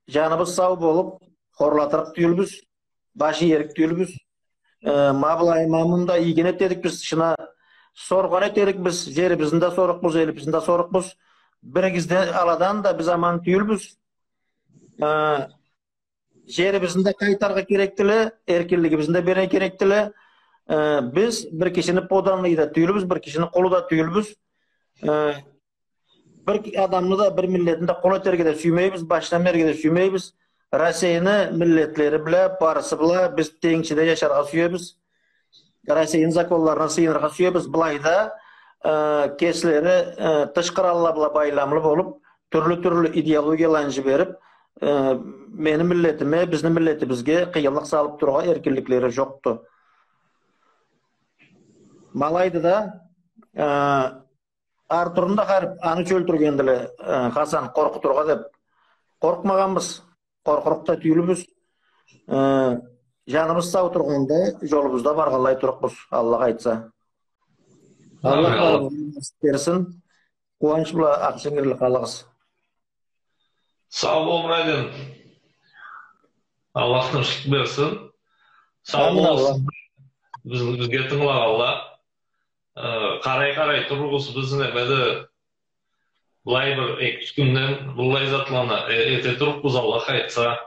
жаныбыз сау болуп, хорлатырыкъ тюйюлбюз. баш иерик тюйюлбюз. Э, ма былай, ма мында ийген этерикбиз, шына соргъан этерикбиз, жерибизни да сорукъбуз, элибизни да сорукъбуз. Биригизден аладан да биз аман тюйюлбюз. Э, жерибизни да къайтарыргъа керекдиле, эркинлигибизни да берирге керекдиле. Э, биз бир кишини подданныйы да тюйюлбюз, бир кишини къулу да тюйюлбюз. Э, бир адамны да, бир миллетни да къул этерге да сюймейбиз, башдан берирге да сюймейбиз. Россияны миллетлери бла, барысы бла биз тенгчиде жашаргъа сюебиз. Россияны законларына сыйыныргъа сюебиз. Былайда, э, кеслери, э, тыш къыралла бла байламлы болуп, тюрлю-тюрлю идеологияланы жиберип, э, мени миллетиме, бизни миллетибизге къыйынлыкъ салып турургъа эркинликлери жокъду. Ма алайды да, э, Артурну да харип, аны чёлтюргендиле, э, Хасан, къоркъутургъа деп. Къоркъмагъанбыз, къоркъурукъ да тюйюлбюз. Э, жаныбыз сау тургъанда, жолубузда баргъанлай турукъбуз, Аллах айтса. Аллах Амин. Аллах насып берсин. Къууанч бла, Акъчангирле, къалыгъыз. Сау бол, Мурадин. Аллах тынчлыкъ берсин. Сау Амин, болугъуз. Аллах. Биз, бизге тынгылагъанла. Э, къарай-къарай туругъуз, биз немеде былай бир эки-юч кюнден быллай затланы, э, эте туругъуз, Аллах айтса.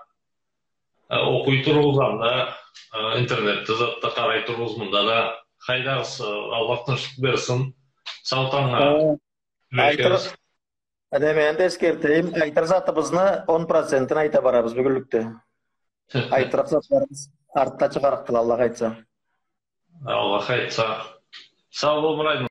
Э, окъуй туругъуз анда, э, интернетде затда къарай туругъуз мында да. Хайдагъыз, э, Аллах тынчлыкъ берсин. Сау тангнга. Э, айтыр-, Неме, энди эсгертейим, айтыр затыбызны он процентин айта барабыз бюгюнлюкде. Айтырыкъ затларыбыз артда чыгъарыкъдыла, Аллах айтса. Аллах айтса. Сау бол, Мурадин.